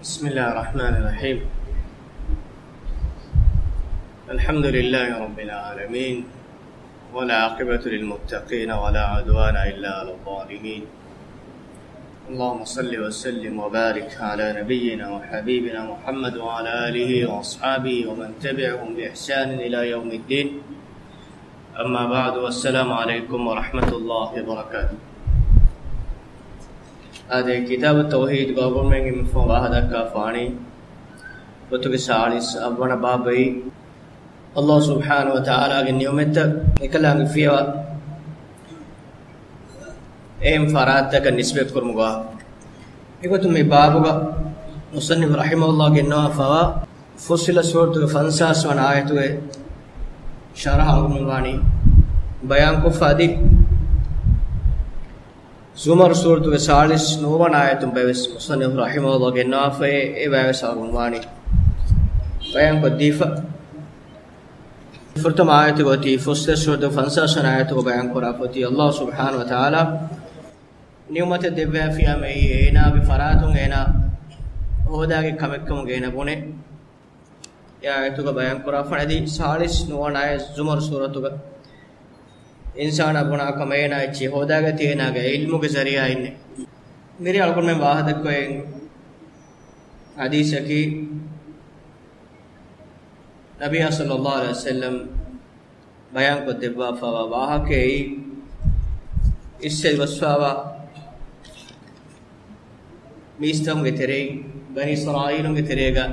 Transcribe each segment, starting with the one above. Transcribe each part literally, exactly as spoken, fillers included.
بسم الله الرحمن الرحيم. الحمد لله رب العالمين، والعاقبة للمتقين، ولا عدوان إلا على الظالمين. اللهم صل وسلم وبارك على نبينا وحبيبنا محمد وعلى آله وأصحابه ومن تبعهم بإحسان إلى يوم الدين. أما بعد، والسلام عليكم ورحمة الله وبركاته. އާދެ، ކިތާބު ތައުޙީދުގެ އަޅުގަނޑުމެން އެންމެ ފަހުން ވާހަކަ ދައްކާފާނީ ގޮތުގެ ސާޅީސް އަށްވަނަ ބާބައި، ﷲ ސުބްޙާނަހޫ ވަތަޢާލާގެ ނިޢުމަތްތައް އެކަލާނގެ ފިޔަވާ އެހެން ފަރާތްތަކަށް ނިސްބަތްކުރުމުގެ ވާހަކަ. އެގޮތުން މި ބާބުގަ މުޞައްނިފު ރަޙިމަހުﷲ ގެންނަވާފައިވާ ފުއްޞިލަތް ސޫރަތުގެ ފަންސާސް ވަނަ އާޔަތުގެ ޝަރަޙަ އަޅުގަނޑުމެން ވާނީ ބަޔާންކޮށްފަ އަދި، ޒުމަރު ސޫރަތުގެ ސާޅީސް ނުވަވަނަ އާޔަތުން ބައެއްވެސް މުޞައްނިފު ރަޙިމަހުﷲ ގެންނަވާފައި، އެ ބައެއްވެސް އަޅުގަނޑުމެން ވާނީ ބަޔާންކޮށްދީފަ. ފުރަތަމަ އާޔަތުގަ އޮތީ ފުއްޞިލަތް ސޫރަތުގެ ފަންސާސް ވަނަ އާޔަތުގަ ބަޔާންކުރާފަ އޮތީ ﷲ ސުބްޙާނަހޫ ވަތަޢާލާ ނިޢުމަތެއް ދެއްވާފިޔާމެ އެއީ އޭނާގެ ފަރާތުން އޭނާ ހޯދާގެ ކަމެއްކަމުގަ އޭނާ ބުނޭ. އެ އާޔަތުގަ ބަޔާންކުރާފަ އަދި ސާޅީސް ނުވަވަނަ އާޔަތް ޒުމަރު ސޫރަތުގަ އިންސާނާ ބުނާ ކަމަށް އޭނާ އެއްޗެއް ހޯދާގަތީ އޭނާގެ ޢިލްމުގެ ޒަރީޢާއިންނޭ. މިރޭ އަޅުގަނޑުމެން ވާހަކަދައްކަވައި ޙަދީޘަކީ، ނަބިއްޔާ ޞައްލައްލާހު ޢަލައިހި ވަސައްލަމް ބަޔާންކޮށްދެއްވާފައިވާ ވާހަކައެއް، އިސްވެ ގޮސްފައިވާ މީސްތަކުންގެ ތެރެއިން، ބަނީ އިސްރާއީލުންގެ ތެރޭގަ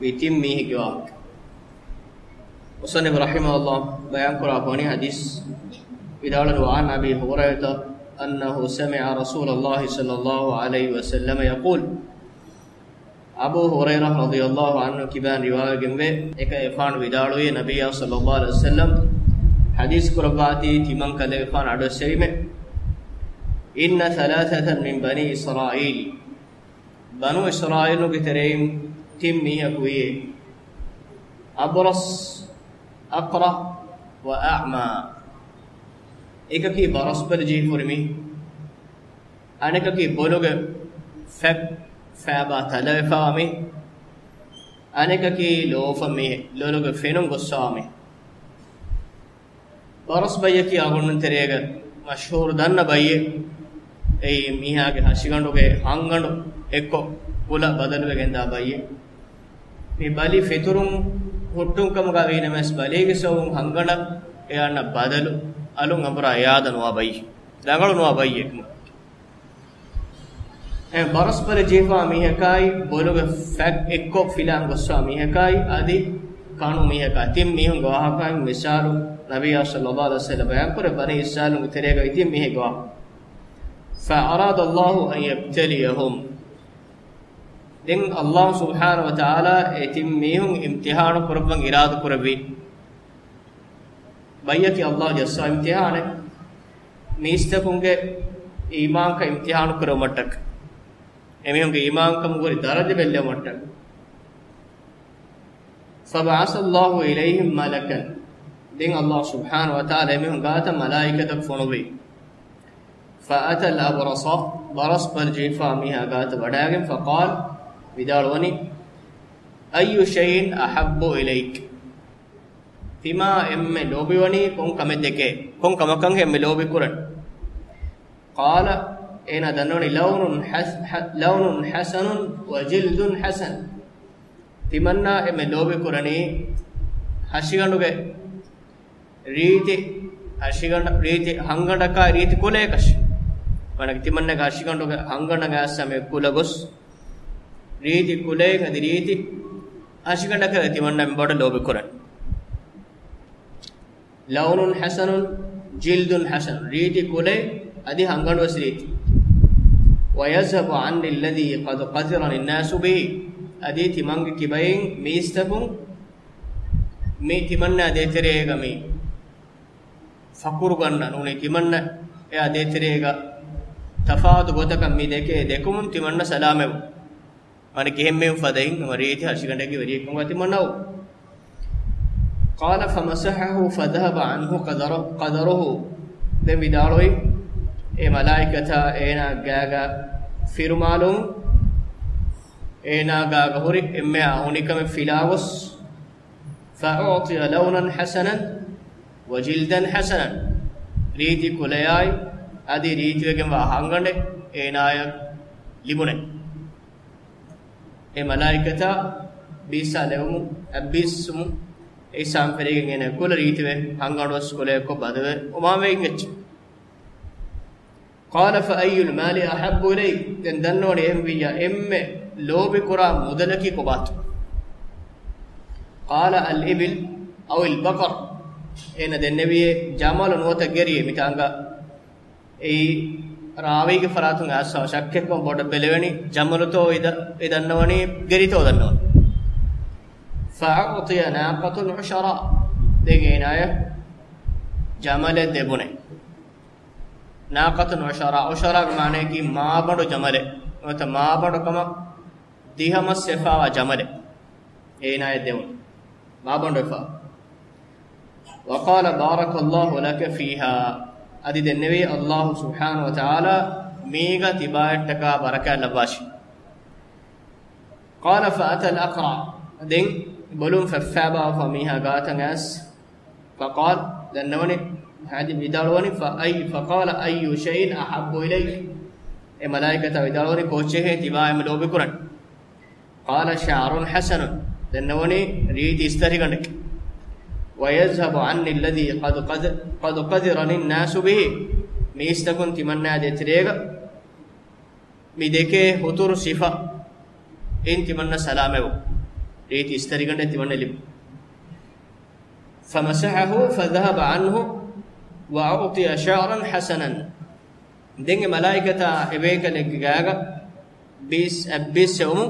ވީ ތިން މީހެއްގެ ވާހަކަ. މުޞައްނިފު ރަޙިމަހުﷲ ބަޔާންކުރާ ބުނި ޙަދީޘް ވިދާޅުވާ، عن أبي هريرة أنه سمع رسول الله صلى الله عليه وسلم يقول، އަބޫ ހުރައިރާ ރަޟިޔަﷲ ޢަންހު ކިބާން ރިވާވެގެންވޭ، އެކަން އެފާނު ވިދާޅުވީ، ނަބިއްޔާ ޞައްލަﷲ ޢަލައިހި ވަސައްލަމް ޙަދީޘް ކުރައްވާތީ، ތިމަން ކަލޭގެފާނު އަޑުއެއްސެވީމެ، إن ثلاثة من بني إسرائيل، ބަނޫ އިސްރާއީލުގެ ތެރެއިން ތިން މީހަކު ވިއޭ، أبرص، أقرع، وأعمى. އެކަކީ ބަރަސްބަލި ޖެހިފަ ހުރި މީހެއް. އަނެކަކީ ބޮލުގެ ފަތް ފައިބާ ތަލަވެފަވާ މީހެއް. އަނެކަކީ ލޯފަ މީހެއް، ލޮލުގެ ފެނުން ގޮއްސަވާ މީހެއް. ބަރަސް ބައްޔަކީ އަޅުގަނޑުމެން ތެރޭގަ މަޝްހޫރު ދަންނަ ބައްޔެއް. އެއީ މީހާގެ ހަށިގަނޑުގެ ހަންގަނޑު އެއްކޮށް ކުލަ ބަދަލުވެގެންދާ ބައްޔެއް. މި ބަލި ފެތުރުން ހުއްޓުން ކަމުގަ ވީނަމަވެސް، ބަލީގެ ސަބަބުން ހަންގަނޑަށް އެ އަންނަ ބަދަލު އަލުން އަނބުރާ އެއާދަ ނުވާ ބައްޔެއް. ރަނގަޅު ނުވާ ބައްޔެއް. އެ ބަރަސް ބަލި ޖެހިފާ މީހަކާއި، ބޮލުގެ ފަތް އެއްކޮށް ފިލާން ގޮއްސާ މީހަކާއި، އަދި ކަނު މީހަކާ، ތިން މީހުންގެ ވާހަކައިން މިސާލު ނަބިއްޔާ ޞައްލަﷲ ޢަލައިހި ވަސައްލަމް ބަޔާންކުރޭ، ބަނީ އިސްރާއީލުންގެ ތެރޭގަ ތިން މީހެއްގެ ވާހަކަ. فأراد الله أن يبتليهم. ދެން ﷲ ސުބްޙާނަހޫ ވަތަޢާލާ އެ ތިން މީހުން އިމްތިޙާނު ކުރައްވަން އިރާދަ ކުރެއްވި. ބައްޔަކީ ﷲ ޖައްސާ އިމްތިޙާނެއް. މީސްތަކުންގެ އީމާންކަން އިމްތިޙާނު ކުރެވުމަށްޓަކައި. އެމީހުންގެ އީމާންކަމުގެ ދަރަޖަ ބެއްލެވުމަށްޓަކައި. فبعث الله إليهم ملكا. ދެން ﷲ ސުބްޙާނަހޫ ވަތަޢާލާ އެމީހުން ގާތަށް މަލާއިކަތަކު ފޮނުއްވި. فأتى الأبرص، ބަރަސް ބަލި ޖެހިފާ މީހާ ގާތަށް ވަޑައިގެން، فقال، ވިދާޅުވަނީ، أي شيء أحب إليك؟ ތިމާ އެންމެ ލޯބިވަނީ ކޮން ކަމެއް ދެކޭ؟ ކޮން ކަމަކަށް އެންމެ ލޯބި ކުރަން؟ قال، އޭނާ ދަންނަވަނީ، لون حس-، ح-، لون حسن وجلد حسن. ތިމަންނާ އެންމެ ލޯބި ކުރަނީ ހަށިގަނޑުގެ ރީތި، ހަށިގަނޑަށް ރީތި، ހަންގަނޑަކާ ރީތި ކުލަޔަކަށް. މާނަ ތިމަންނަގެ ހަށިގަނޑުގެ ހަންގަނޑަށް އައިސް ހަމަ ކުލަ ގޮސް، ރީތި ކުލައެއް އަދި ރީތި ހަށިގަނޑަކަށް ތިމަންނަ މި ބޮޑަށް ލޯބި ކުރަން. لون حسن، جلد حسن، ރީތި ކުލައެއް އަދި ހަންގަނޑުވެސް ރީތި. ويذهب عني الذي قد قذرني الناس به، އަދި ތިމަންގެ ކިބައިން މީސްތަކުން މި ތިމަންނާ ދޭތެރޭގަ މި ފަޚުރު ގަންނަ ނޫނީ ތިމަންނަ އެއާ ދޭތެރޭގަ ތަފާތު ގޮތަކަށް މި ދެކޭ ދެކުމުން ތިމަންނަ ސަލާމަތްވުން. މާނަ ކިހެންމެ ފަދައިން ހަމަ ރީތި ހަށިގަނޑެއްގެ ވެރިއެއްކަމުގަ ތިމަންނަ އޮތް. قال فمسحه فذهب عنه قذر-، قذره. ދެން ވިދާޅުވި އެ މަލާއިކަތާ އޭނާ ގާގަ ފިރުމާލުން އޭނާގާގަ ހުރި އެންމެ އުނިކަމެއް ފިލާގޮސް، فأعطي لونا حسنا وجلدا حسنا، ރީތި ކުލަޔާއި އަދި ރީތިވެގެންވާ ހަންގަނޑެއް އޭނާޔަށް ލިބުނެ. އެ މަލާއިކަތާ ބީއްސާ ލެވުމު، އަ، ބީއްސުމު، އެ ސާމްފެރީގެން އޭނާ ކުލަ ރީތިވެ ހަންގަނޑުވެސް ކުލަޔަކޮށް ބަދަވެ އުމާމެއިން އެއްޗެއް. قال فأي المال أحب إليك؟ ދެން ދަންނަވަނީ އެހެންވިއްޔާ އެންމެ ލޯބިކުރާ މުދަލަކީ ކޮބާތޯ؟ قال الإبل أو البقر. އޭނަ ދެންނެވިޔޭ ޖަމަލު ނުވަތަ ގެރިއެއް. މިތާނގަ އެއީ ރާވީގެ ފަރާތުން އައިސްފަ ޝައްކެއްކޮށް ބޮޑަށް ބެލެވެނީ ޖަމަލުތޯ އިދަ-، އެ ދަންނަވަނީ ގެރިތޯ ދަންނަވަނީ. فأعطي ناقة عشراء. ދެން އޭނާޔަށް ޖަމަލެއް ދެބުނެ. ناقة عشراء، ޢުޝަރާގެ މާނަޔަކީ މާބަނޑު ޖަމަލެއް. ނުވަތަ މާބަނޑު ކަމަށް ދިހަމަސް ވެފާވާ ޖަމަލެއް އޭނާޔަށް ދެވުނު. މާބަނޑު ވެފާ. وقال بارك الله لك فيها. އަދި ދެންނެވީ އައްލާހު ސުބްޙާނަހު ވަތަޢާލާ މީގަ ތިބާޔަށްޓަކާ ބަރަކާތް ލައްވާށި. قال فأتى الأقرع. ދެން ބޮލުން ފެއްފާބާވާ މީހާ ގާތަށް އައިސް، فقال، ދަންނަވަނީ، ހަދި ވިދާޅުވަނީ، فأي، فقال أي شيء أحب إليك؟ އެ މަލާއިކަތާ ވިދާޅުވަނީ، ކޯއްޗެހޭ ތިބާ އެންމެ ލޯބިކުރަން؟ قال شعر حسن. ދަންނަވަނީ ރީތި އިސްތަށިގަނޑެއް. ويذهب عني الذي قد، قد، قد قذرني الناس به. މީސްތަކުން ތިމަންނާ ދޭތެރޭގަ މި ދެކޭ ހުތުރު ސިފަ އިން ތިމަންނަ ސަލާމަތްވުން. ރީތި އިސްތަށިގަނޑެއް ތިމަންނަ ލިބުން. فمسحه فذهب عنه وأعطي شعرا حسنا. ދެން އެ މަލާއިކަތާ އެބޭކަލެއްގެ ގާގަ ބީސް، އަ، ބީސް އެވުމު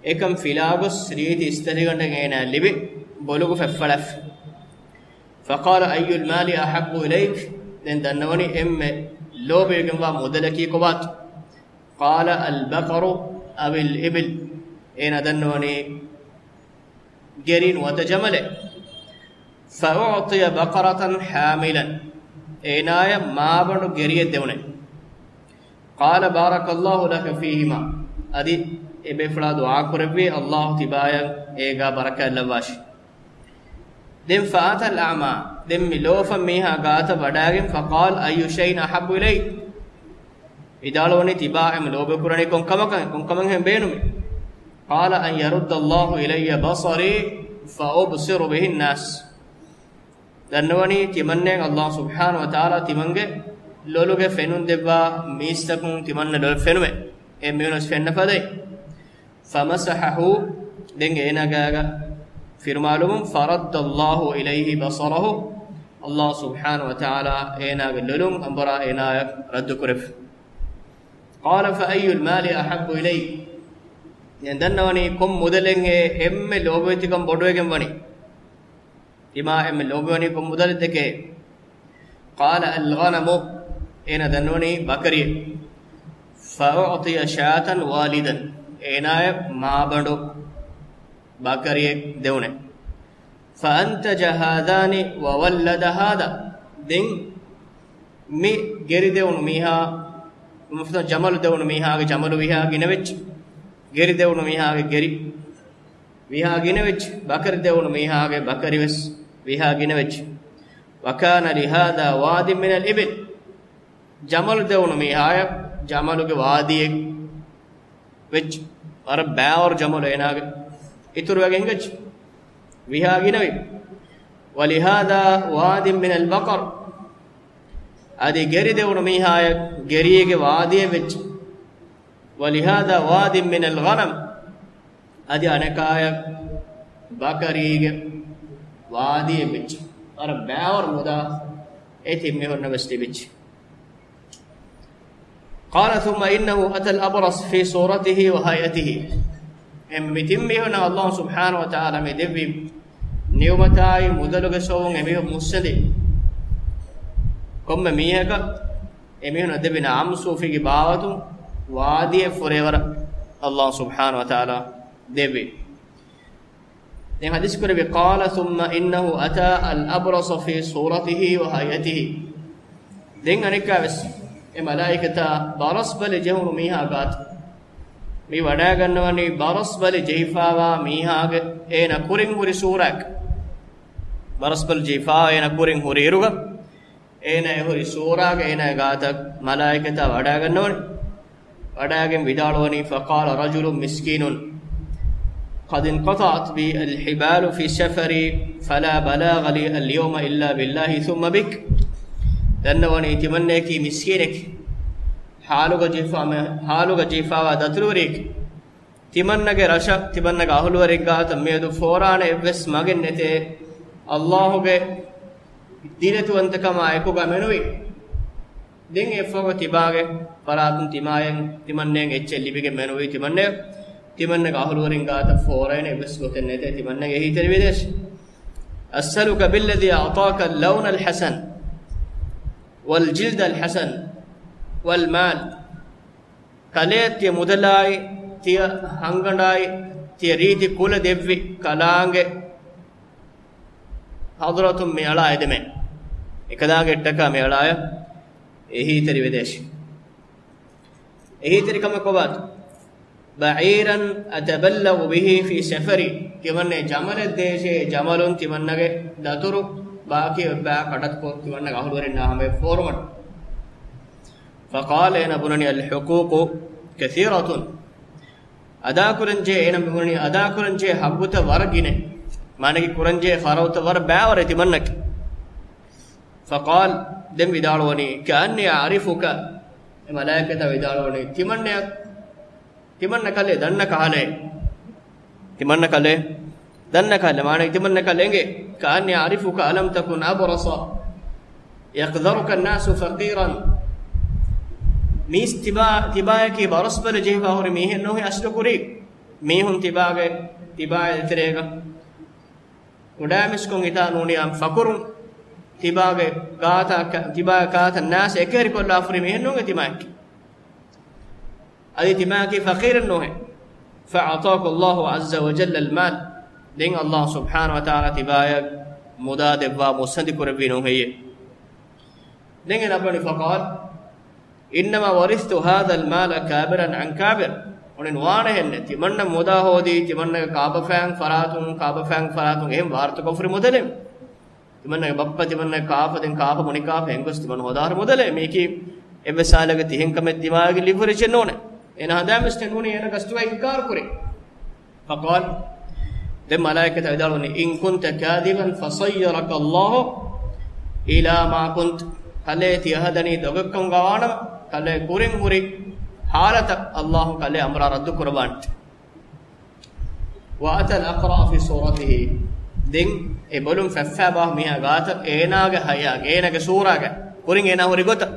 އެކަން ފިލާގޮސް ރީތި އިސްތަށިގަނޑެއް އޭނާ ލިބި ބޮލުގަ ފެއްފަޅަފި. فقال أي المال أحب إليك؟ ދެން ދަންނަވަނީ އެންމެ ލޯބިވެގެންވާ މުދަލަކީ ކޮބާތޯ؟ قال البقر أو الإبل. އޭނާ ދަންނަވަނީ ގެރި ނުވަތަ ޖަމަލެއް. فأعطي بقرة حاملا. އޭނާޔަށް މާބަނޑު ގެރިއެއް ދެވުނެ. قال بارك الله لك فيهما. އަދި އެބޭފުޅާ ދުޢާކުރެއްވި، އައްލާހު ތިބާޔަށް އޭގާ ބަރަކާތް ލައްވާށި. ދެން فأتى الأعمى، ދެން މި ލޯފަން މީހާ ގާތަށް ވަޑާގެން، فقال أي شيء أحب إليك؟ ވިދާޅުވަނީ ތިބާ އެންމެ ލޯބިކުރަނީ ކޮން ކަމަކަށް، ކޮން ކަމެއްހެން ބޭނުމީ؟ قال أن يرد الله إلي بصري فأبصر به الناس. ދަންނަވަނީ ތިމަންނައަށް އައްލާހު ސުބްޙާނަހު ވަތަޢާލާ ތިމަންގެ ލޮލުގެ ފެނުން ދެއްވާ މީސްތަކުން ތިމަންނަ ލޮލު ފެނުމެއް. އެ މީހުނަސް ފެންނަ ފަދައިން. فمسحه، ދެން އޭނާގާގަ ފިރުމާލުމުން، فرد الله إليه بصره، އައްލާހު ސުބްޙާނަހު ވަތަޢާލާ އޭނާގެ ލޮލުން އަނބުރާ އޭނާއަށް ރައްދުކުރެފި. قال فأي المال أحب إليك؟ ދެން ދަންނަވަނީ ކޮން މުދަލެއް އެންމެ ލޯބިވެތިކަން ބޮޑުވެގެން ވަނީ؟ ތިމާ އެންމެ ލޯބިވަނީ ކޮން މުދަލެއް ދެކޭ؟ قال الغنم، އޭނާ ދަންނަވަނީ ބަކަރިއެއް. فأعطي شاة والدا، އޭނާޔަށް މާބަނޑު ބަކަރިއެއް ދެވުނެ. فأنتج هذان وولد هذا، ދެން މި ގެރި ދެވުނު މީހާ، މުފްތަ ޖަމަލު ދެވުނު މީހާގެ ޖަމަލު ވިހާ ގިނަވެއްޖެ، ގެރި ދެވުނު މީހާގެ ގެރި ވިހާ ގިނަވެއްޖެ، ބަކަރި ދެވުނު މީހާގެ ބަކަރިވެސް ވިހާ ގިނަވެއްޖެ. وكان لهذا واد من الإبل، ޖަމަލު ދެވުނު މީހާޔަށް ޖަމަލުގެ ވާދީއެއް ވެއްޖެ. ވަރަށް ބައިވަރު ޖަމަލު އޭނާގެ އިތުރުވެގެން ހިނގައްޖެ. ވިހާ ގިނަވި. ولهذا واد من البقر، އަދި ގެރި ދެވުނު މީހާޔަށް ގެރީގެ ވާދީއެއް ވެއްޖެ. ولهذا واد من الغنم، އަދި އަނެކާޔަށް ބަކަރީގެ ވާދީއެއް ވެއްޖެ. ވަރަށް ބައިވަރު މުދާ އެ ތިން މީހުންނަށް ވެސް ލިބިއްޖެ. قال ثم إنه أتى الأبرص في صورته وهيئته. އެ މި ތިން މީހުންނަށް އައްލާހު ސުބްޙާނަހު ވަތަޢާލާ މި ދެއްވި ނިޢުމަތާއި މުދަލުގެ ސަބަބުން އެމީހުން މުއްސަނދި ކޮންމެ މީހަކަށް އެމީހުންނަށް ދެއްވި ނަޢަމް ސޫފީގެ ބާވަތުން ވާދީއެއް ފުރޭވަރަށް އައްލާހު ސުބްޙާނަހު ވަތަޢާލާ ދެއްވި. ދެން ޙަދީޘް ކުރެއްވި، قال ثم إنه أتى الأبرص في صورته وهيئته. ދެން އަނެއްކާވެސް އެ މަލާއިކަތާ ބަރަސް ބަލި ޖެހުނު މީހާ ގާތު، މި ވަޑައިގަންނަވަނީ ބަރަސްބަލި ޖެހިފާވާ މީހާގެ އޭނަ ކުރިން ހުރި ސޫރާއެއް. ބަރަސްބަލި ޖެހިފާވާ އޭނަ ކުރިން ހުރި އިރުގަ، އޭނަ އެހުރި ސޫރާގަ އޭނަ ގާތަށް މަލާއިކަތާ ވަޑައިގަންނަވަނީ. ވަޑައިގެން ވިދާޅުވަނީ، فقال رجل مسكين قد انقطعت بي الحبال في سفري فلا بلاغ لي اليوم إلا بالله ثم بك. ދަންނަވަނީ ތިމަންނަޔަކީ މިސްކީނެކޭ. ހާލުގަ ޖެހިފާ، ހާލުގަ ޖެހިފާވާ ދަތުރުވެރިއެކޭ. ތިމަންނަގެ ރަށަށް، ތިމަންނަގެ އަހުލުވެރިން ގާތަށް މިއަދު ފޯރާނެ އެއްވެސް މަގެއް ނެތޭ، އައްލާހުގެ ދިރެތުވަންތަކަމާ އެކުގަ މެނުވީ. ދެން އެއަށްފަހު ތިބާގެ ފަރާތުން ތިމާޔަށް، ތިމަންނަޔަށް އެއްޗެއް ލިބިގެން މެނުވީ ތިމަންނަޔަށް. ތިމަންނަގެ އަހުލުވެރިން ގާތަށް ފޯރާނެ އެއްވެސް ގޮތެއް ނެތޭ. ތިމަންނަގެ އެހީތެރިވެދޭށި. أسألك بالذي أعطاك اللون الحسن والجلد الحسن والمال. ކަލޭ ތިޔަ މުދަލާއި، ތިޔަ ހަންގަނޑާއި، ތިޔަ ރީތި ކުލަ ދެއްވި ކަލާނގެ ހަޟްރަތުން މި އަޅާ އެދެމޭ. އެކަލާނގެއަށްޓަކާ މި އަޅާޔަށް އެހީތެރިވެދޭށި. އެހީތެރިކަމަށް ކޮބާތޯ؟ بعيرا أتبلغ به في سفري. ތިމަންނަ ޖަމަލެއް ދޭށޭ، ޖަމަލުން ތިމަންނަގެ ދަތުރު ބާކީ އޮތްބާ ކަނޑަތަކުން ތިމަންނަގެ އަހުލުވެރިންނާ ހަމަޔަށް ފޯރުމަށް. فقال، އޭނަ ބުނަނީ، الحقوق كثيرة. އަދާކުރަންޖެހޭ، އޭނަ ބުނަނީ، އަދާކުރަންޖެހޭ ހައްގުތައް ވަރަށް ގިނަ. މާނައަކީ ކުރަންޖެހޭ ފަރާތްތައް ވަރަށް ބައިވަރޭ ތިމަންނަކީ. فقال، ދެން ވިދާޅުވަނީ، كأني أعرفك. އެ މަލާއިކަތާ ވިދާޅުވަނީ، ތިމަންނަ، ތިމަންނަ ކަލޭ ދަންނަ ކަހަލަ. ތިމަންނަ ކަލޭ ދަންނަ ކަހަލަ. މާނަ ތިމަންނަ ކަލޭ އެނގޭ. كأني أعرفك ألم تكن أبرص يقذرك الناس فقيرا. މީސް ތިބާ، ތިބާޔަކީ ބަރަސްބަލި ޖެހިފާ ހުރި މީހެއް ނޫނޭ އަސްލު ކުރީ. މީހުން ތިބާގެ، ތިބާ ދޭތެރޭގަ ކުޑަމިސްކޮށް ހިތާ ނޫނިއްޔާ ފަޤީރުން. ތިބާގެ ގާތަށް، ތިބާ ގާތަށް ނާސް އެކަހެރިކޮށްލާފަ ހުރި މީހެއް ނޫނޭ ތިމާއަކީ. އަދި ތިމާއަކީ ފަޤީރެއް ނޫނޭ. فأعطاك الله عز وجل المال. ދެން އައްލާހު ސުބްޙާނަހު ވަތަޢާލާ ތިބާޔަށް މުދާ ދެއްވާ މުއްސަނދި ކުރެއްވީ ނޫން ހެއްޔޭ؟ ދެން އޭނަ ބުނަނީ، فقال إنما ورثت هذا المال كابرا عن كابر. އުނިން ވާނެހެންނެއް. ތިމަންނަ މުދާ ހޯދީ، ތިމަންނަގެ ކާބަފައިން ފަރާތުން، ކާބަފައިން ފަރާތުން އެހެން ވާރުތަކޮށްފަ ހުރި މުދަލެއް. ތިމަންނަގެ ބައްޕަ، ތިމަންނަގެ ކާފަ، ދެން ކާފަ ބުނި ކާފަ އެނގޮސް ތިމަން ހޯދާ ހުރި މުދަލެއް. މީކީ އެއްވެސް ހާލެއްގަ ތިހެން ކަމެއް ދިމާވެގެން ލިބިފަ ހުރި އެއްޗެއް ނޫނޭ. އޭނަ ހަނދާންވެސް ނޫނީ އޭނަ ގަސްތުގައި އިންކާރު ކުރޭ. فقال، ދެން މަލާއިކަތާ ވިދާޅުވަނީ، إن كنت كاذبا فصيرك الله إلى ما كنت. ކަލޭ ތި އަހަދަނީ ދޮގެއްކަމުގަ ވާނަމަ، ކަލޭ ކުރިން ހުރި ހާލަތަށް އައްލާހު ކަލޭ އަނބުރާ ރައްދު ކުރައްވާނެތީ. وأتى الأقرع في صورته. ދެން އެ ބޮލުން ފެއްފާ ބާ މީހާ ގާތަށް އޭނާގެ ހައިޔާގަ، އޭނާގެ ސޫރާގަ، ކުރިން އޭނާ ހުރި ގޮތަށް.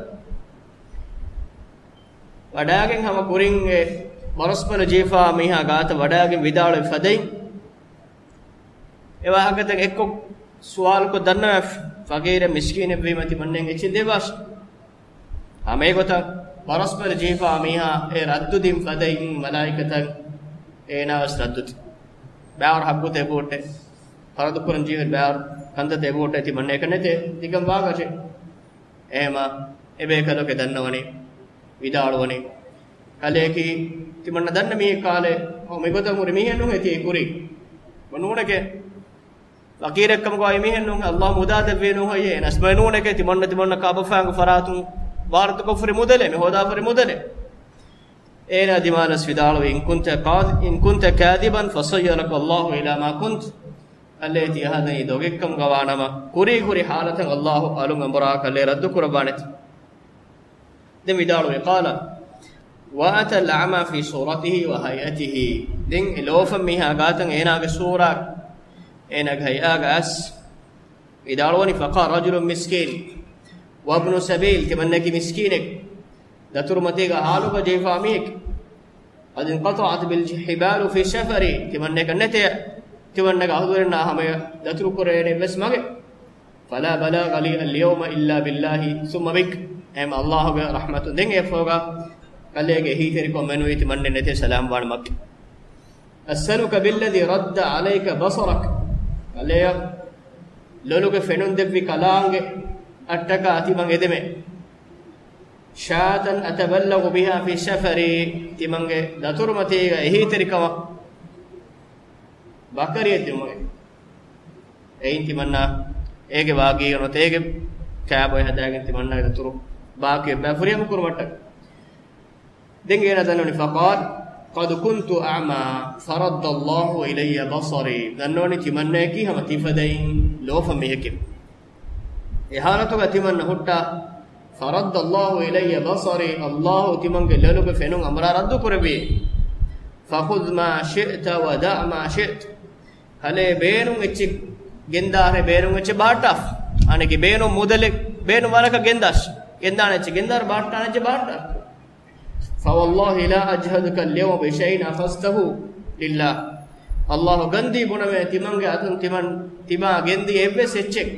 ވަޑައިގެން ހަމަ ކުރިން އެ ބަރަސްބަލި ޖެހިފާ މީހާ ގާތަށް ވަޑައިގެން ވިދާޅުވި ފަދައިން، އެ ވާހަކަތައް އެއްކޮށް ސުވާލުކޮށް ދަންނަވާފި، ފަޤީރެއް މިސްކީނެއްވީމަ ތިމަންނައަށް އެއްޗެއް ދެއްވާށި. ހަމައެގޮތަށް ބަރަސްބަލި ޖެހިފާ މީހާ އެ ރައްދު ދިން ފަދައިން މަލާއިކަތަށް އޭނާވެސް ރައްދު ދިން. ބައިވަރު ހައްގުތައް އެބަހުއްޓޭ، ފަރުދުކުރަން ޖެހި ބައިވަރު ކަންތައްތައް އެބަހުއްޓޭ ތިމަންނަ އެކަން ނެތޭ ތިކަން ވާގަޖެ. އެހެމަ އެބޭކަލަކު ދަންނަވަނީ، ވިދާޅުވަނީ، ކަލޭކީ ތިމަންނަ ދަންނަ މީހެއް ކާލޭ، އަހަރު މިގޮތަށް ހުރި މީހެއް ނޫނޭ ތި ކުރީ. ނޫނެކޭ. ފަޤީރެއްކަމުގައި މީހެއް ނޫން، އައްލާހު މުދާ ދެއްވީ ނޫން ހެއްޔޭ؟ ނަސްމަ ނޫނެކޭ، ތިމަންނަ ތިމަންނަ ކާބަފައިންގެ ފަރާތުން ވާރުތަކޮށްފަ ހުރި މުދަލެއް، މި ހޯދާފަ ހުރި މުދަލެއް. އޭނާ ދިމާލަސް ވިދާޅުވި، إن كنت كاذ-، إن كنت كاذبا فصيرك الله إلى ما كنت. ކަލޭ ތި އަހަދަނީ ދޮގެއްކަމުގަ ވާނަމަ، ކުރީ ހުރި ހާލަތަށް އައްލާހު އަލުން އަނބުރާ ކަލޭ ރައްދު ކުރައްވާނެތީ. ދެން ވިދާޅުވި، قال وأتى الأعمى في صورته وهيئته. ދެން އެ ލޯފަން މީހާ ގާތަށް އޭނާގެ ސޫރާ، އޭނާގެ ހައިއާގަ އައިސް ވިދާޅުވަނީ، فقال رجل مسكين وابن سبيل، ތިމަންނައަކީ މިސްކީނެއް، ދަތުރުމަތީގަ ހާލުގަ ޖެހިފާ މީހެއް. قد انقطعت بي الحبال في سفري، ތިމަންނައަކަށް ނެތޭ، ތިމަންނަގެ އަހުލުވެރިންނާ ހަމަޔަށް ދަތުރު ކުރެވޭނެ އެއްވެސް މަގެއް. فلا بلاغ لي اليوم إلا بالله ثم بك. އެހެމަ އައްލާހުގެ ރަޙްމަތުން ދެން އެއަށްފަހުގަ ކަލޭގެ އެހީތެރިކޮށް މެނުވީ ތިމަންނައަށް ނެތޭ ސަލާމް ވާނެ މަގެއް. أسألك بالذي رد عليك بصرك. ކަލެޔަށް ލޮލުގެ ފެނުން ދެއްވި ކަލާނގެ އަށްޓަކާ ތިމަން އެދެމޭ. شاة أتبلغ بها في سفري، ތިމަންގެ ދަތުރުމަތީގަ އެހީތެރިކަމަށް ބަކަރިއެއް ދިނުމަށް. އެއިން ތިމަންނާ އޭގެ ވާގީގަ ނުވަތަ އޭގެ ކާބޮއެ ހަދާގެން ތިމަންނާގެ ދަތުރު ބާކީ އެއްބައި ފުރިހަމަ ކުރުމަށްޓަކައި. ދެން އޭނާ ދަންނަވަނީ، فقال قد كنت أعمى فرد الله إلي بصري. ދަންނަވަނީ ތިމަންނަޔަކީ ހަމަ ތިފަދައިން ލޯފަ މީހެކޭ. އެ ހާލަތުގަ ތިމަންނަ ހުއްޓާ، فرد الله إلي بصري، ﷲ ތިމަންގެ ލޮލުގެ ފެނުން އަނބުރާ ރައްދު ކުރެއްވި. فخذ ما شئت ودع ما شئت. ކަލޭ ބޭނުން އެއްޗެއް ގެންދާށޭ، ބޭނުން އެއްޗެއް ބަހައްޓާފަ. އަނެކި ބޭނުން މުދަލެއް، ބޭނުން ވަރަކަށް ގެންދާށޭ. ގެންދާނެ އެއްޗެއް ގެންދާށޭ، ބަހައްޓާނެ އެއްޗެއް ބަހައްޓާށޭ. فوالله لا أجهدك اليوم بشيء أخذته لله. ﷲ ގަންދީ ބުނަމޭ، ތިމަންގެ އަތުން ތިމަން ތިބާ ގެންދިޔަ އެއްވެސް އެއްޗެއް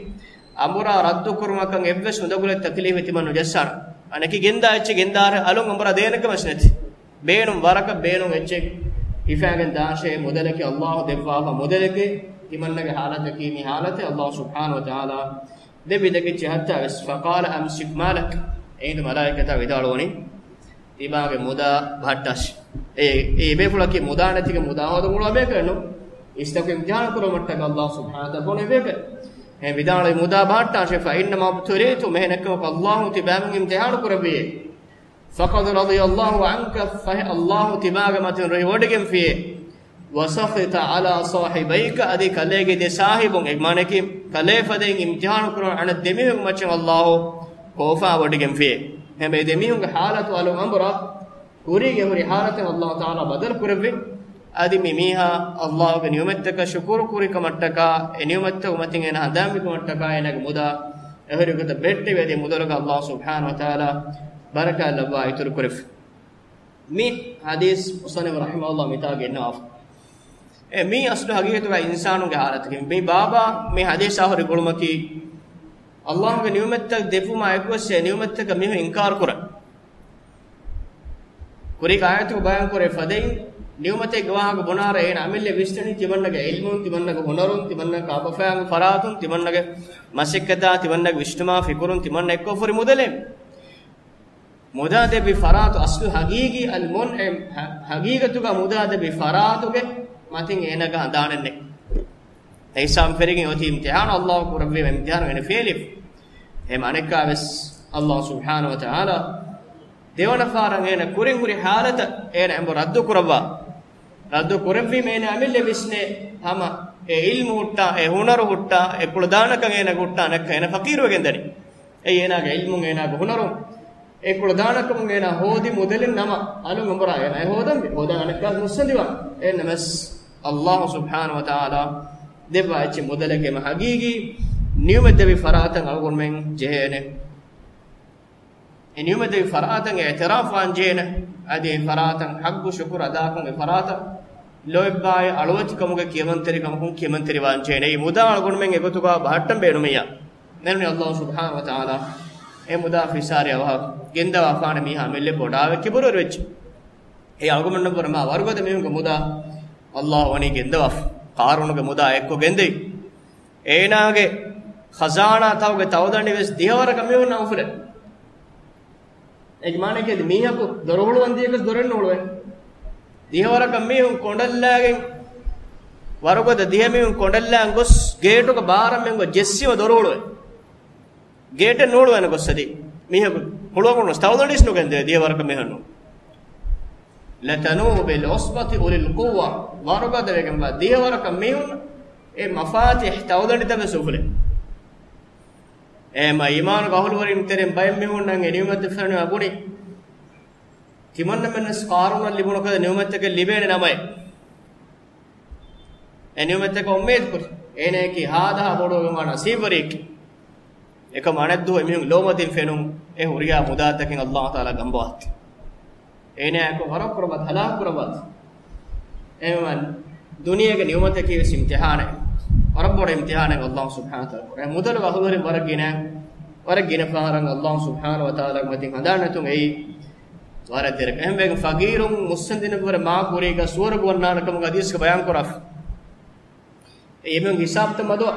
އަނބުރާ ރައްދު ކުރުމަކަށް އެއްވެސް ނުދަގުލެއް ތަކްލީފެއް ތިމަން ނުޖައްސާނެ. އަނެކި ގެންދާ އެއްޗެއް ގެންދާށޭ، އަލުން އަނބުރާ ދޭނެ ކަމެއް ނެތި. ބޭނުން ވަރަކަށް ބޭނުން އެއްޗެއް ހިފާގެން ދާށޭ، މުދަލަކީ ﷲ ދެއްވާފަ މުދަލެކޭ. ތިމަންނަގެ ހާލަތަކީ މި ހާލަތޭ، ﷲ ސުބްޙާނަހޫ ވަތަޢާލާ ދެއްވި ދެކެއްޗެއް ހައްތާވެސް. فقال أمسك مالك. އެހިނދު މަލާއިކަތާ ވިދާޅުވަނީ، ތިބާގެ މުދާ ބަހައްޓާށޭ. އެ، އެ ބޭފުޅަކީ މުދާ ނެތިގެން މުދާ ހޯދަން އުޅުވާ ބޭކަލެއް ނޫން. އިސްތަކު އިމްތިޙާނު ކުރުމަށްޓަކައި ﷲ ސުބްޙާނަހޫ ވަތަޢާލާ ފޮނުވި ބޭކަލެއް. އެ ވިދާޅުވި މުދާ ބަހައްޓާށޭ، فإنما ابتليت، މިހެން އެއްކަމަކު ﷲ ތިބާމެން އިމްތިޙާނު ކުރެއްވިއޭ. فقد رضي الله عنك، ފަހެ ﷲ ތިބާގެ މަތިން ރުހިވޮޑިގެންފިއޭ. وسخط على صاحبيك، އަދި ކަލޭގެ ދެ ސާހިބުން، އެ މާނައަކީ ކަލޭ ފަދައިން އިމްތިޙާނު ކުރަން އަންނަ ދެމީހުން މައްޗަށް ﷲ ކޯފާވޮޑިގެންފިއޭ. އެހެންވެ ދެމީހުންގެ ޙާލަތު އަލުން އަނބުރާ ކުރީގެ ހުރި ޙާލަތެއް ﷲ ތަޢާލާ ބަދަލު ކުރެއްވި. އަދި މި މީހާ ﷲގެ ނިޢުމަތްތަކަށް ޝުކުރު ކުރި ކަމަށްޓަކާ، އެ ނިޢުމަތްތަކުގެ މަތިން އޭނާ ހަނދާންވި ކަމަށްޓަކާ އޭނާގެ މުދާ އެހުރި ގޮތަށް ބެއްޓެވި. އަދި މުދަލުގަ ﷲ ސުބްޙާނަހޫ ވަތަޢާލާ ބަރަކާތް ލައްވާ އިތުރު ކުރެއްވި. މި ޙަދީޘް މުޞައްނިފު ރަޙިމަހުﷲ މިތާ ގެންނަވާފަ. އެ މީ އަސްލު ޙަޤީޤަތުގަ އިންސާނުންގެ ޙާލަތަކީ. މި ބާބާ މި ޙަދީޘާ ހުރި ގުޅުމަކީ، ﷲގެ ނިޢުމަތްތައް ދެއްވުމާ އެކުވެސް އެ ނިޢުމަތްތަކަށް މީހުން އިންކާރު ކުރަން. ކުރީގެ އާޔަތުގަ ބަޔާން ކުރެ ފަދައިން، ނިޢުމަތެއްގެ ވާހަކަ ބުނާރަ އޭނަ އަމިއްލަ ވިސްނަނީ ތިމަންނަގެ ޢިލްމުން، ތިމަންނަގެ ހުނަރުން، ތިމަންނަ ކާބަފައިން ފަރާތުން، ތިމަންނަގެ މަސައްކަތާ، ތިމަންނަގެ ވިސްނުމާ ފިކުރުން، ތިމަންނަ އެއްކޮށް ފުރި މުދަލެއް. މުދާ ދެއްވި ފަރާތު އަސްލު ޙަޤީޤީ އަލްމުންޢިމް، ޙަ-، ޙަޤީޤަތުގަ މުދާ ދެއްވި ފަރާތުގެ މަތިން އޭނަގެ ހަނދާނެއް ނެތް. އެ ހިސާބުން ފެރިގެން އޮތީ އިމްތިޙާނު، ﷲ ކުރެއްވި އިމްތިޙާނު އޭނަ ފެއިލި. އެހެން އަނެއްކާވެސް ﷲ ސުބްޙާނަހޫ ވަތަޢާލާ ދެވަނަ ފަހަރަށް އޭނަ ކުރިން ހުރި ޙާލަތަށް އޭނަ އެނބުރި ރައްދު ކުރައްވާ. ރައްދު ކުރެއްވީމަ އޭނަ އަމިއްލަ ވިސްނޭ ހަމަ އެ ޢިލްމު ހުއްޓާ، އެ ހުނަރު ހުއްޓާ، އެ ކުޅަދާނަކަން އޭނަ ހުއްޓާ ނެއްކަ އޭނަ ފަޤީރުވެގެން ދަނީ. އެއީ އޭނާގެ ޢިލްމުން، އޭނާގެ ހުނަރުން، އެ ކުޅަދާނަކަމުން އޭނާ ހޯދި މުދަލެއް ނަމަ، އަލުން އަނބުރާ އޭނާ އެ ހޯދަންވީ. ހޯދާ އަނެއްކާ މުއްސަނދިވާ. އެހެންނަމަސް ﷲ ސުބްޙާނަހޫ ވަތަޢާލާ ދެއްވާ އެއްޗެއް މުދަލެކޭ މަ ޙަޤީޤީ ނިޢުމަތް ދެއްވި ފަރާތަށް އަޅުގަނޑުމެން ޖެހޭނެ. އެ ނިޢުމަތް ދެއްވި ފަރާތަށް އިޢުތިރާފުވާން ޖެހޭނެ. އަދި އެ ފަރާތަށް ޙައްޤު ޝުކުރު އަދާކުރުން އެ ފަރާތަށް ލޯތްބާއި އަޅުވެތިކަމުގެ ކިޔަމަންތެރިކަމަކުން ކިޔަމަންތެރިވާން ޖެހޭނެ. އެއީ މުދާ އަޅުގަނޑުމެން އެގޮތުގަ ބަހައްޓަން ބޭނުމިއްޔާ. ނެރުނީ ﷲ ސުބްޙާނަހޫ ވަތަޢާލާ އެ މުދާ ފިސާރި އަވަހަށް ގެންދަވާފާނެ މީހާ އަމިއްލަ ބޮޑާވެ ކިބުރުވެރިވެއްޖެ. އެ އަޅުގަނޑުމެންނަށްވުރެ މާ ވަރުގަދަ މީހުންގެ މުދާ ﷲ ވަނީ ގެންދަވާފަ. ޤާރޫނުގެ މުދާ އެއްކޮށް ގެންދެވި. އޭނާގެ ޚަޒާނާ ތަކުގެ ތައުދަނޑި ވެސް ދިހަވަރަކަށް މީހުންނާ އުފުލޭ. އޭގެ މާނައަކީ މީހަކު ދޮރު ހުޅުވަން ދިޔަކަސް ދޮރެއް ނޫޅުވޭ. ދިހަވަރަކަށް މީހުން ކޮނޑަށްލާގެން، ވަރުގަދަ ދިހަ މީހުން ކޮނޑަށްލާން ގޮސް ގޭޓުގެ ބާރަށް މެން ގޮސް ޖެއްސީމަ ދޮރު ހުޅުވޭ. ގޭޓެއް ނޫޅުވޭނެ ގޮސް އަދި މީހަކު ހުޅުވަން ތައުދަނޑިސް ނުގެންދެވޭ ދިހަވަރަކަށް މީހުން. لتنوء بالعصبة أولي القوة. ވަރުގަދަ ވެގެންވާ ދިހަވަރަކަށް މީހުން އެ މަފާތިޙް ތައުދަނޑިތައް ވެސް އުފުލޭ. އެހެންމަ އީމާނުގެ އަހުލުވެރިން ތެރެއިން ބައެއް މީހުންނަށް އެ ނިޢުމަތްތައް ފެނުނީމަ ބުނި، ތިމަންނަމެންނަސް ޤާރޫނަށް ލިބުނު ކަދަ ނިޢުމަތްތަކެއް ލިބޭނެ ނަމައޭ. އެ ނިޢުމަތްތަކަށް އުއްމީދު ކުރި. އޭނައަކީ ހާދަހާ ބޮޑުވެގެންވާ ނަސީބުވެރިއެކޭ. އެކަމަ އަނެއްދުވަހު އެމީހުން ލޯމަތިން ފެނުން އެ ހުރިހާ މުދާތަކެއް ﷲ ތަޢާލާ ގަންބަވާތީ. އޭނާއަކު ވަރަށް ކުރަމަތި ހަލާކު ކުރައްވާތީ. އެހެންވީމަ ދުނިޔޭގެ ނިޢުމަތަކީ ވެސް އިމްތިޙާނެއް. ވަރަށް ބޮޑު އިމްތިޙާނެއް ﷲ ސުބްޙާނަހޫ ވަތަޢާލާ ކުރޭ. މުދަލުގެ އަހުލުވެރިން ވަރަށް ގިނަ، ވަރަށް ގިނަ ފަހަރަށް ﷲ ސުބްޙާނަހޫ ވަތަޢާލާގެ މަތިން ހަނދާން ނެތުން އެއީ ވަރަށް ދެރަކަށް. އެހެންވެގެން ފަޤީރުން މުއްސަނދިންނަށްވުރެ މާ ކުރީގަ ސުވަރުގެ ވަންނާނެ ކަމުގެ ޙަދީޘްގަ ބަޔާން ކުރާފަ. އެ އެމީހުން ހިސާބުތައް މަދުވާ.